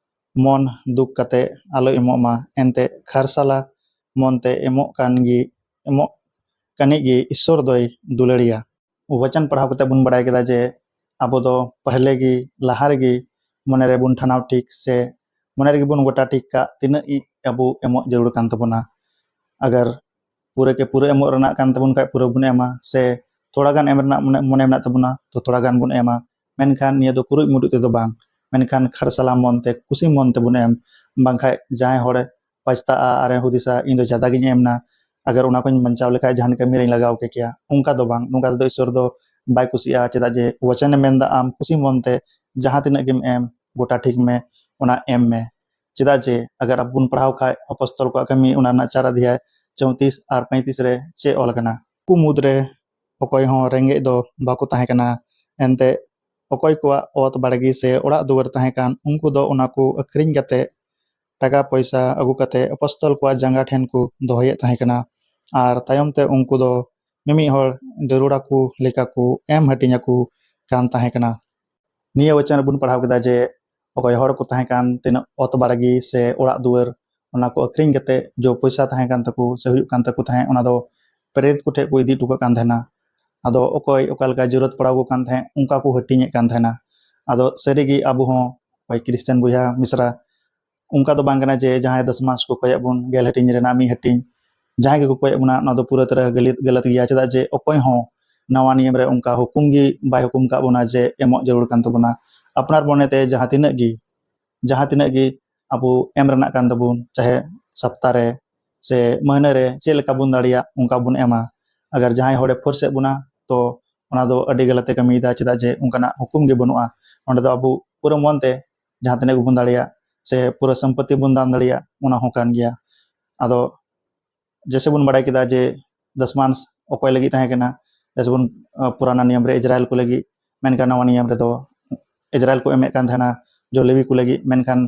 ᱢᱚᱱ ᱫᱩᱠ ᱠᱟᱛᱮ ᱟᱞᱚᱭ ᱮᱢᱚᱜ ᱢᱟ, ᱮᱱᱛᱮ ᱠᱷᱟᱨᱥᱟᱞᱟ ᱢᱚᱱᱛᱮ ᱮᱢᱚᱜ ᱠᱟᱱ ᱜᱮ, ᱮᱢᱚᱜ ᱠᱟᱱᱤᱡ ᱜᱮ ᱤᱥᱥᱚᱨ ᱫᱚᱭ ᱫᱩᱞᱟᱹᱲᱤᱭᱟ᱾ ᱵᱚᱪᱚᱱ ᱯᱟᱲᱦᱟᱣ ᱠᱟᱛᱮ ᱵᱚᱱ ᱵᱟᱲᱟᱭ ᱠᱮᱫᱟ ᱡᱮ ᱟᱵᱚ ᱫᱚ ᱯᱟᱦᱞᱮ ᱜᱮ, ᱞᱟᱦᱟ ᱨᱮᱜᱮ ᱢᱚᱱᱮ ᱨᱮᱵᱚᱱ ᱴᱷᱟᱱᱟᱣ ᱴᱷᱤᱠ ᱥᱮ ᱢᱚᱱᱮ ᱨᱮᱜᱮ ᱵᱚᱱ ᱜᱚᱴᱟ ᱴᱷᱤᱠ ᱠᱟᱜ ᱛᱤᱱᱟᱹᱜ ᱤᱡ ᱟᱵᱚ ᱮᱢᱚᱜ ᱡᱟᱹᱨᱩᱲ ᱠᱟᱱ ᱛᱟᱵᱚᱱᱟ᱾ ᱟᱜᱟᱨ ᱯᱩᱨᱟᱹ ᱠᱮ ᱯᱩᱨᱟᱹ ᱮᱢᱚᱜ ᱨᱮᱱᱟᱜ ᱠᱟᱱ ᱛᱟᱵᱚᱱ ᱠᱷᱟᱡ ᱯᱩᱨᱟᱹ ᱵᱚᱱ ᱮᱢᱟ, ᱥᱮ ᱛᱷᱚᱲᱟ ᱜᱟᱱ ᱮᱢ ᱨᱮᱱᱟᱜ ᱢᱚᱱᱮ, ᱢᱚᱱᱮ ᱢᱮᱱᱟᱜ ᱛᱟᱵᱚᱱᱟ ᱛᱚ ᱛᱷᱚᱲᱟ ᱜᱟᱱ ᱵᱚᱱ ᱮᱢᱟ, ᱢᱮᱱᱠᱷᱟᱱ ᱱᱤᱭᱟᱹ ᱫᱚ ᱠᱩᱨᱩᱡ ᱢᱩᱨᱩᱡ ᱛᱮᱫᱚ ᱵᱟᱝ, ᱢᱮᱱᱠᱷᱟᱱ ᱠᱷᱟᱨᱥᱟᱞᱟ ᱢᱚᱱ ᱛᱮ ᱠᱩᱥᱤ ᱢᱚᱱ ᱛᱮᱵᱚᱱ ᱮᱢ᱾ ᱵᱟᱝᱠᱷᱟᱡ ᱡᱟᱦᱟᱸᱭ ᱦᱚᱲᱮ ᱯᱟᱪᱷᱛᱟᱜᱼᱟ ᱟᱨᱮ ᱦᱩᱫᱤᱥᱟ, "ᱤᱧ ᱫᱚ ᱡᱟᱫᱟ ᱜᱤᱧ ᱮᱢ ᱱᱟ, ᱟᱜᱟᱨ ᱚᱱᱟ ᱠᱚᱧ ᱵᱟᱧᱪᱟᱣ ᱞᱮᱠᱷᱟᱡ ᱡᱟᱦᱟᱱ ᱠᱟᱹᱢᱤ ᱨᱮᱧ ᱞᱟᱜᱟᱣ ᱠᱮ ᱠᱮᱭᱟ", ᱚᱱᱠᱟ ᱫᱚ ᱵᱟᱝ᱾ ᱱᱚᱝᱠᱟ ᱛᱮᱫᱚ ᱤᱥᱥᱚᱨ ᱫᱚ ᱵᱟᱭ ᱠᱩᱥᱤᱜᱼᱟ᱾ ᱪᱮᱫᱟᱜ ᱡᱮ ᱵᱚᱪᱚᱱᱮ ᱢᱮᱱᱫᱟ ᱟᱢ ᱠᱩᱥᱤ ᱢᱚᱱ ᱛᱮ ᱡᱟᱦᱟᱸ ᱛᱤᱱᱟᱹᱜ ᱜᱮᱢ ᱮᱢ, ᱜᱚᱴᱟ ᱴᱷᱤᱠ ᱢᱮ, ᱚᱱᱟ ᱮᱢ ᱢᱮ᱾ ᱪᱮᱫᱟᱜ ᱡᱮ ᱟᱜᱟᱨ ᱟᱵᱚ ᱵᱚᱱ ᱯᱟᱲᱦᱟᱣ ᱠᱷᱟᱡ ᱟᱯᱚᱥᱛᱚᱞ ᱠᱚᱣᱟᱜ ᱠᱟᱹᱢᱤ ᱚᱱᱟ ᱨᱮᱱᱟᱜ ᱪᱟᱨ ᱚᱫᱷᱭᱟᱭ ᱪᱳᱭᱛᱨᱤᱥ ᱟᱨ ᱯᱚᱸᱭᱛᱨᱤᱥ ᱨᱮ ᱪᱮᱫ ᱚᱞ ᱟᱠᱟᱱᱟ? ᱩᱱᱠᱩ ᱢᱩᱫᱽᱨᱮ ᱚᱠᱚᱭ ᱦᱚᱸ ᱨᱮᱸᱜᱮᱡ ᱫᱚ ᱵᱟᱠᱚ ᱛᱟᱦᱮᱸ ᱠᱟᱱᱟ᱾ ᱮᱱᱛᱮ ᱚᱠᱚᱭ ᱠᱚᱣᱟᱜ ᱚᱛ ᱵᱟᱲᱜᱮ ᱥᱮ ᱚᱲᱟᱜ ᱫᱩᱣᱟᱹᱨ ᱛᱟᱦᱮᱸ ᱠᱟᱱ, ᱩᱱᱠᱩ ᱫᱚ ᱚᱱᱟ ᱠᱚ ᱟᱹᱠᱷᱨᱤᱧ ᱠᱟᱛᱮ, ᱴᱟᱠᱟ ᱯᱚᱭᱥᱟ ᱟᱹᱜᱩ ᱠᱟᱛᱮ ᱟᱯᱚᱥᱛᱚᱞ ᱠᱚᱣᱟᱜ ᱡᱟᱸᱜᱟ ᱴᱷᱮᱱ ᱠᱚ ᱫᱚᱦᱚᱭᱮᱫ ᱛᱟᱦᱮᱸ ᱠᱟᱱᱟ᱾ ᱟᱨ ᱛᱟᱭᱚᱢ ᱛᱮ ᱩᱱᱠᱩ ᱫᱚ ᱢᱤᱢᱤᱫ ᱦᱚᱲ ᱡᱟᱹᱨᱩᱲ ᱟᱠᱚ ᱞᱮᱠᱟ ᱠᱚ ᱮᱢ ᱦᱟᱹᱴᱤᱧ ᱟᱠᱚ ᱠᱟᱱ ᱛᱟᱦᱮᱸ ᱠᱟᱱᱟ᱾ ᱱᱤᱭᱟᱹ ᱵᱚᱪᱚᱱ ᱨᱮᱵᱚᱱ ᱯᱟᱲᱦᱟᱣ ᱠᱮᱫᱟ ᱡᱮ ᱚᱠᱚᱭ ᱦᱚᱲ ᱠᱚ ᱛᱟᱦᱮᱸ ᱠᱟᱱ, ᱛᱤᱱᱟᱹᱜ ᱚᱛ ᱵᱟᱲᱜᱮ ᱥᱮ ᱚᱲᱟᱜ ᱫᱩᱣᱟᱹᱨ, ᱚᱱᱟ ᱠᱚ ᱟᱹᱠᱷᱨᱤᱧ ᱠᱟᱛᱮ ᱡᱚ ᱯᱚᱭᱥᱟ ᱛᱟᱦᱮᱸ ᱠᱟᱱ ᱛᱟᱠᱚ ᱥᱮ ᱦᱩᱭᱩᱜ ᱠᱟᱱ ᱛᱟᱠᱚ ᱛᱟᱦᱮᱸᱫ, ᱚᱱᱟ ᱫᱚ ᱯᱨᱮᱨᱤᱛ ᱠᱚᱴᱷᱮᱱ ᱠᱚ ᱤᱫᱤ ᱦᱚᱴᱚ ᱠᱟᱜ ᱠᱟᱱ ᱛᱟᱦᱮᱱᱟ᱾ ᱟᱫᱚ ᱚᱠᱚᱭ ᱚᱠᱟ ᱞᱮᱠᱟ ᱡᱚᱨᱩᱨᱟᱛ ᱯᱟᱲᱟᱣ ᱟᱠᱚ ᱠᱟᱱ ᱛᱟᱦᱮᱸᱫ, ᱚᱱᱠᱟ ᱠᱚ ᱦᱟᱹᱴᱤᱧᱮᱫ ᱠᱟᱱ ᱛᱟᱦᱮᱱᱟ᱾ ᱟᱫᱚ ᱥᱟᱹᱨᱤᱜᱮ ᱟᱵᱚ ᱦᱚᱸ ᱚᱠᱚᱭ ᱠᱷᱨᱤᱥᱴᱟᱱ ᱵᱚᱭᱦᱟ ᱢᱤᱥᱨᱟ ᱚᱱᱠᱟ ᱫᱚ ᱵᱟᱝ ᱠᱟᱱᱟ ᱡᱮ ᱡᱟᱦᱟᱸᱭ ᱫᱚᱥᱢᱟᱱᱥ ᱠᱚ ᱠᱚᱭᱮᱜ ᱵᱚᱱ ᱜᱮᱞ ᱦᱟᱹᱴᱤᱧ ᱨᱮᱱᱟᱜ ᱢᱤᱫ ᱦᱟᱹᱴᱤᱧ, ᱡᱟᱦᱟᱸᱭ ᱜᱮᱠᱚ ᱠᱚᱭᱮᱜ ᱵᱚᱱᱟ, ᱱᱚᱣᱟ ᱫᱚ ᱯᱩᱨᱟᱹ ᱛᱚᱨᱟ ᱜᱟᱹᱞᱤᱛ, ᱜᱟᱞᱟᱛ ᱜᱮᱭᱟ᱾ ᱪᱮᱫᱟᱜ ᱡᱮ ᱚᱠᱚᱭ ᱦᱚᱸ ᱱᱟᱣᱟ ᱱᱤᱭᱚᱢ ᱨᱮ ᱚᱱᱠᱟ ᱦᱩᱠᱩᱢ ᱜᱮ ᱵᱟᱭ ᱦᱩᱠᱩᱢ ᱠᱟᱜ ᱵᱚᱱᱟ ᱡᱮ ᱮᱢᱚᱜ ᱡᱟᱹᱨᱩᱲ ᱠᱟᱱ ᱛᱟᱵᱚᱱᱟ᱾ ᱟᱯᱱᱟᱨ ᱢᱚᱱᱮᱛᱮ ᱡᱟᱦᱟᱸ ᱛᱤᱱᱟᱹᱜ ᱜᱮ, ᱡᱟᱦᱟᱸ ᱛᱤᱱᱟᱹᱜ ᱜᱮ ᱟᱵᱚ ᱮᱢ ᱨᱮᱱᱟᱜ ᱠᱟᱱ ᱛᱟᱵᱚᱱ, ᱪᱟᱦᱮ ᱥᱚᱯᱛᱟ ᱨᱮ ᱥᱮ ᱢᱟᱹᱦᱱᱟᱹ ᱨᱮ ᱪᱮᱫ ᱞᱮᱠᱟ ᱵᱚᱱ ᱫᱟᱲᱮᱭᱟᱜ ᱚᱱᱠᱟ ᱵᱚᱱ ᱮᱢᱟ᱾ ᱟᱜᱟᱨ ᱡᱟᱦᱟᱸᱭ ᱦᱚᱲᱮ ᱯᱷᱳᱨᱥ ᱮᱫ ᱵᱚᱱᱟ, ᱛᱚ ᱚᱱᱟ ᱫᱚ ᱟᱹᱰᱤ ᱜᱟᱞᱟᱛ ᱮ ᱠᱟᱹᱢᱤᱭᱮᱫᱟ, ᱪᱮᱫᱟᱜ ᱡᱮ ᱚᱱᱠᱟᱱᱟᱜ ᱦᱩᱠᱩᱢ ᱜᱮ ᱵᱟᱹᱱᱩᱜᱼᱟ᱾ ᱚᱸᱰᱮ ᱫᱚ ᱟᱵᱚ ᱯᱩᱨᱟᱹ ᱢᱚᱱ ᱛᱮ ᱡᱟᱦᱟᱸ ᱛᱤᱱᱟᱹᱜ ᱜᱮᱵᱚᱱ ᱫᱟᱲᱮᱭᱟᱜ ᱥᱮ ᱯᱩᱨᱟᱹ ᱥᱚᱢᱯᱚᱛᱤ ᱵᱚᱱ ᱫᱟᱱ ᱫᱟᱲᱮᱭᱟᱜ, ᱚᱱᱟ ᱦᱚᱸ ᱠᱟᱱ ᱜᱮᱭᱟ᱾ ᱟᱫᱚ ᱡᱮᱥᱮ ᱵᱚᱱ ᱵᱟᱲᱟᱭ ᱠᱮᱫᱟ ᱡᱮ ᱫᱚᱥᱢᱟᱱᱥ ᱚᱠᱚᱭ ᱞᱟᱹᱜᱤᱫ ᱛᱟᱦᱮᱸ ᱠᱟᱱᱟ, ᱡᱮᱥᱮ ᱵᱚᱱ ᱯᱩᱨᱟᱱᱟ ᱱᱤᱭᱚᱢ ᱨᱮ ᱤᱡᱽᱨᱟᱭᱮᱞ ᱠᱚ ᱞᱟᱹᱜᱤᱫ, ᱢᱮᱱᱠᱷᱟᱱ ᱱᱟᱣᱟ ᱱᱤᱭᱚᱢ ᱨᱮᱫᱚ ᱤᱡᱽᱨᱟᱭᱮᱞ ᱠᱚ ᱮᱢᱮᱫ ᱠᱟᱱ ᱛᱟᱦᱮᱱᱟ ᱡᱚ ᱞᱮᱣᱤ ᱠᱚ ᱞᱟᱹᱜᱤᱫ, ᱢᱮᱱᱠᱷᱟᱱ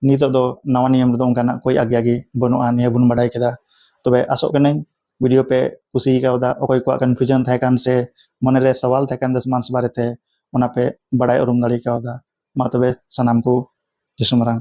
ᱱᱤᱛᱚᱜ ᱫᱚ ᱱᱟᱣᱟ ᱱᱤᱭᱚᱢ ᱨᱮᱫᱚ ᱚᱱᱠᱟᱱᱟᱜ ᱠᱚᱭ ᱟᱜᱭᱟ ᱜᱮ ᱵᱟᱹᱱᱩᱜᱼᱟ᱾ ᱱᱤᱭᱟᱹ ᱵᱚᱱ ᱵᱟᱰᱟᱭ ᱠᱮᱫᱟ᱾ ᱛᱚᱵᱮ ᱟᱥᱚᱜ ᱠᱟᱹᱱᱟᱹᱧ ᱵᱷᱤᱰᱤᱭᱳ ᱯᱮ ᱠᱩᱥᱤ ᱠᱟᱣᱫᱟ᱾ ᱚᱠᱚᱭ ᱠᱚᱣᱟᱜ ᱠᱚᱱᱯᱷᱤᱭᱩᱡᱚᱱ ᱛᱟᱦᱮᱸ ᱠᱟᱱ ᱥᱮ ᱢᱚᱱᱮᱨᱮ ᱥᱟᱣᱟᱞ ᱛᱟᱦᱮᱸ ᱠᱟᱱ ᱫᱚᱥᱢᱟᱱᱥ ᱵᱟᱨᱮᱛᱮ, ᱚᱱᱟ ᱯᱮ ᱵᱟᱰᱟᱭ ᱩᱨᱩᱢ ᱫᱟᱲᱮ ᱠᱟᱣᱫᱟ᱾ ᱢᱟ ᱛᱚᱵᱮ ᱥᱟᱱᱟᱢ ᱠᱚ ᱡᱤᱥᱩ ᱢᱟᱨᱟᱝ᱾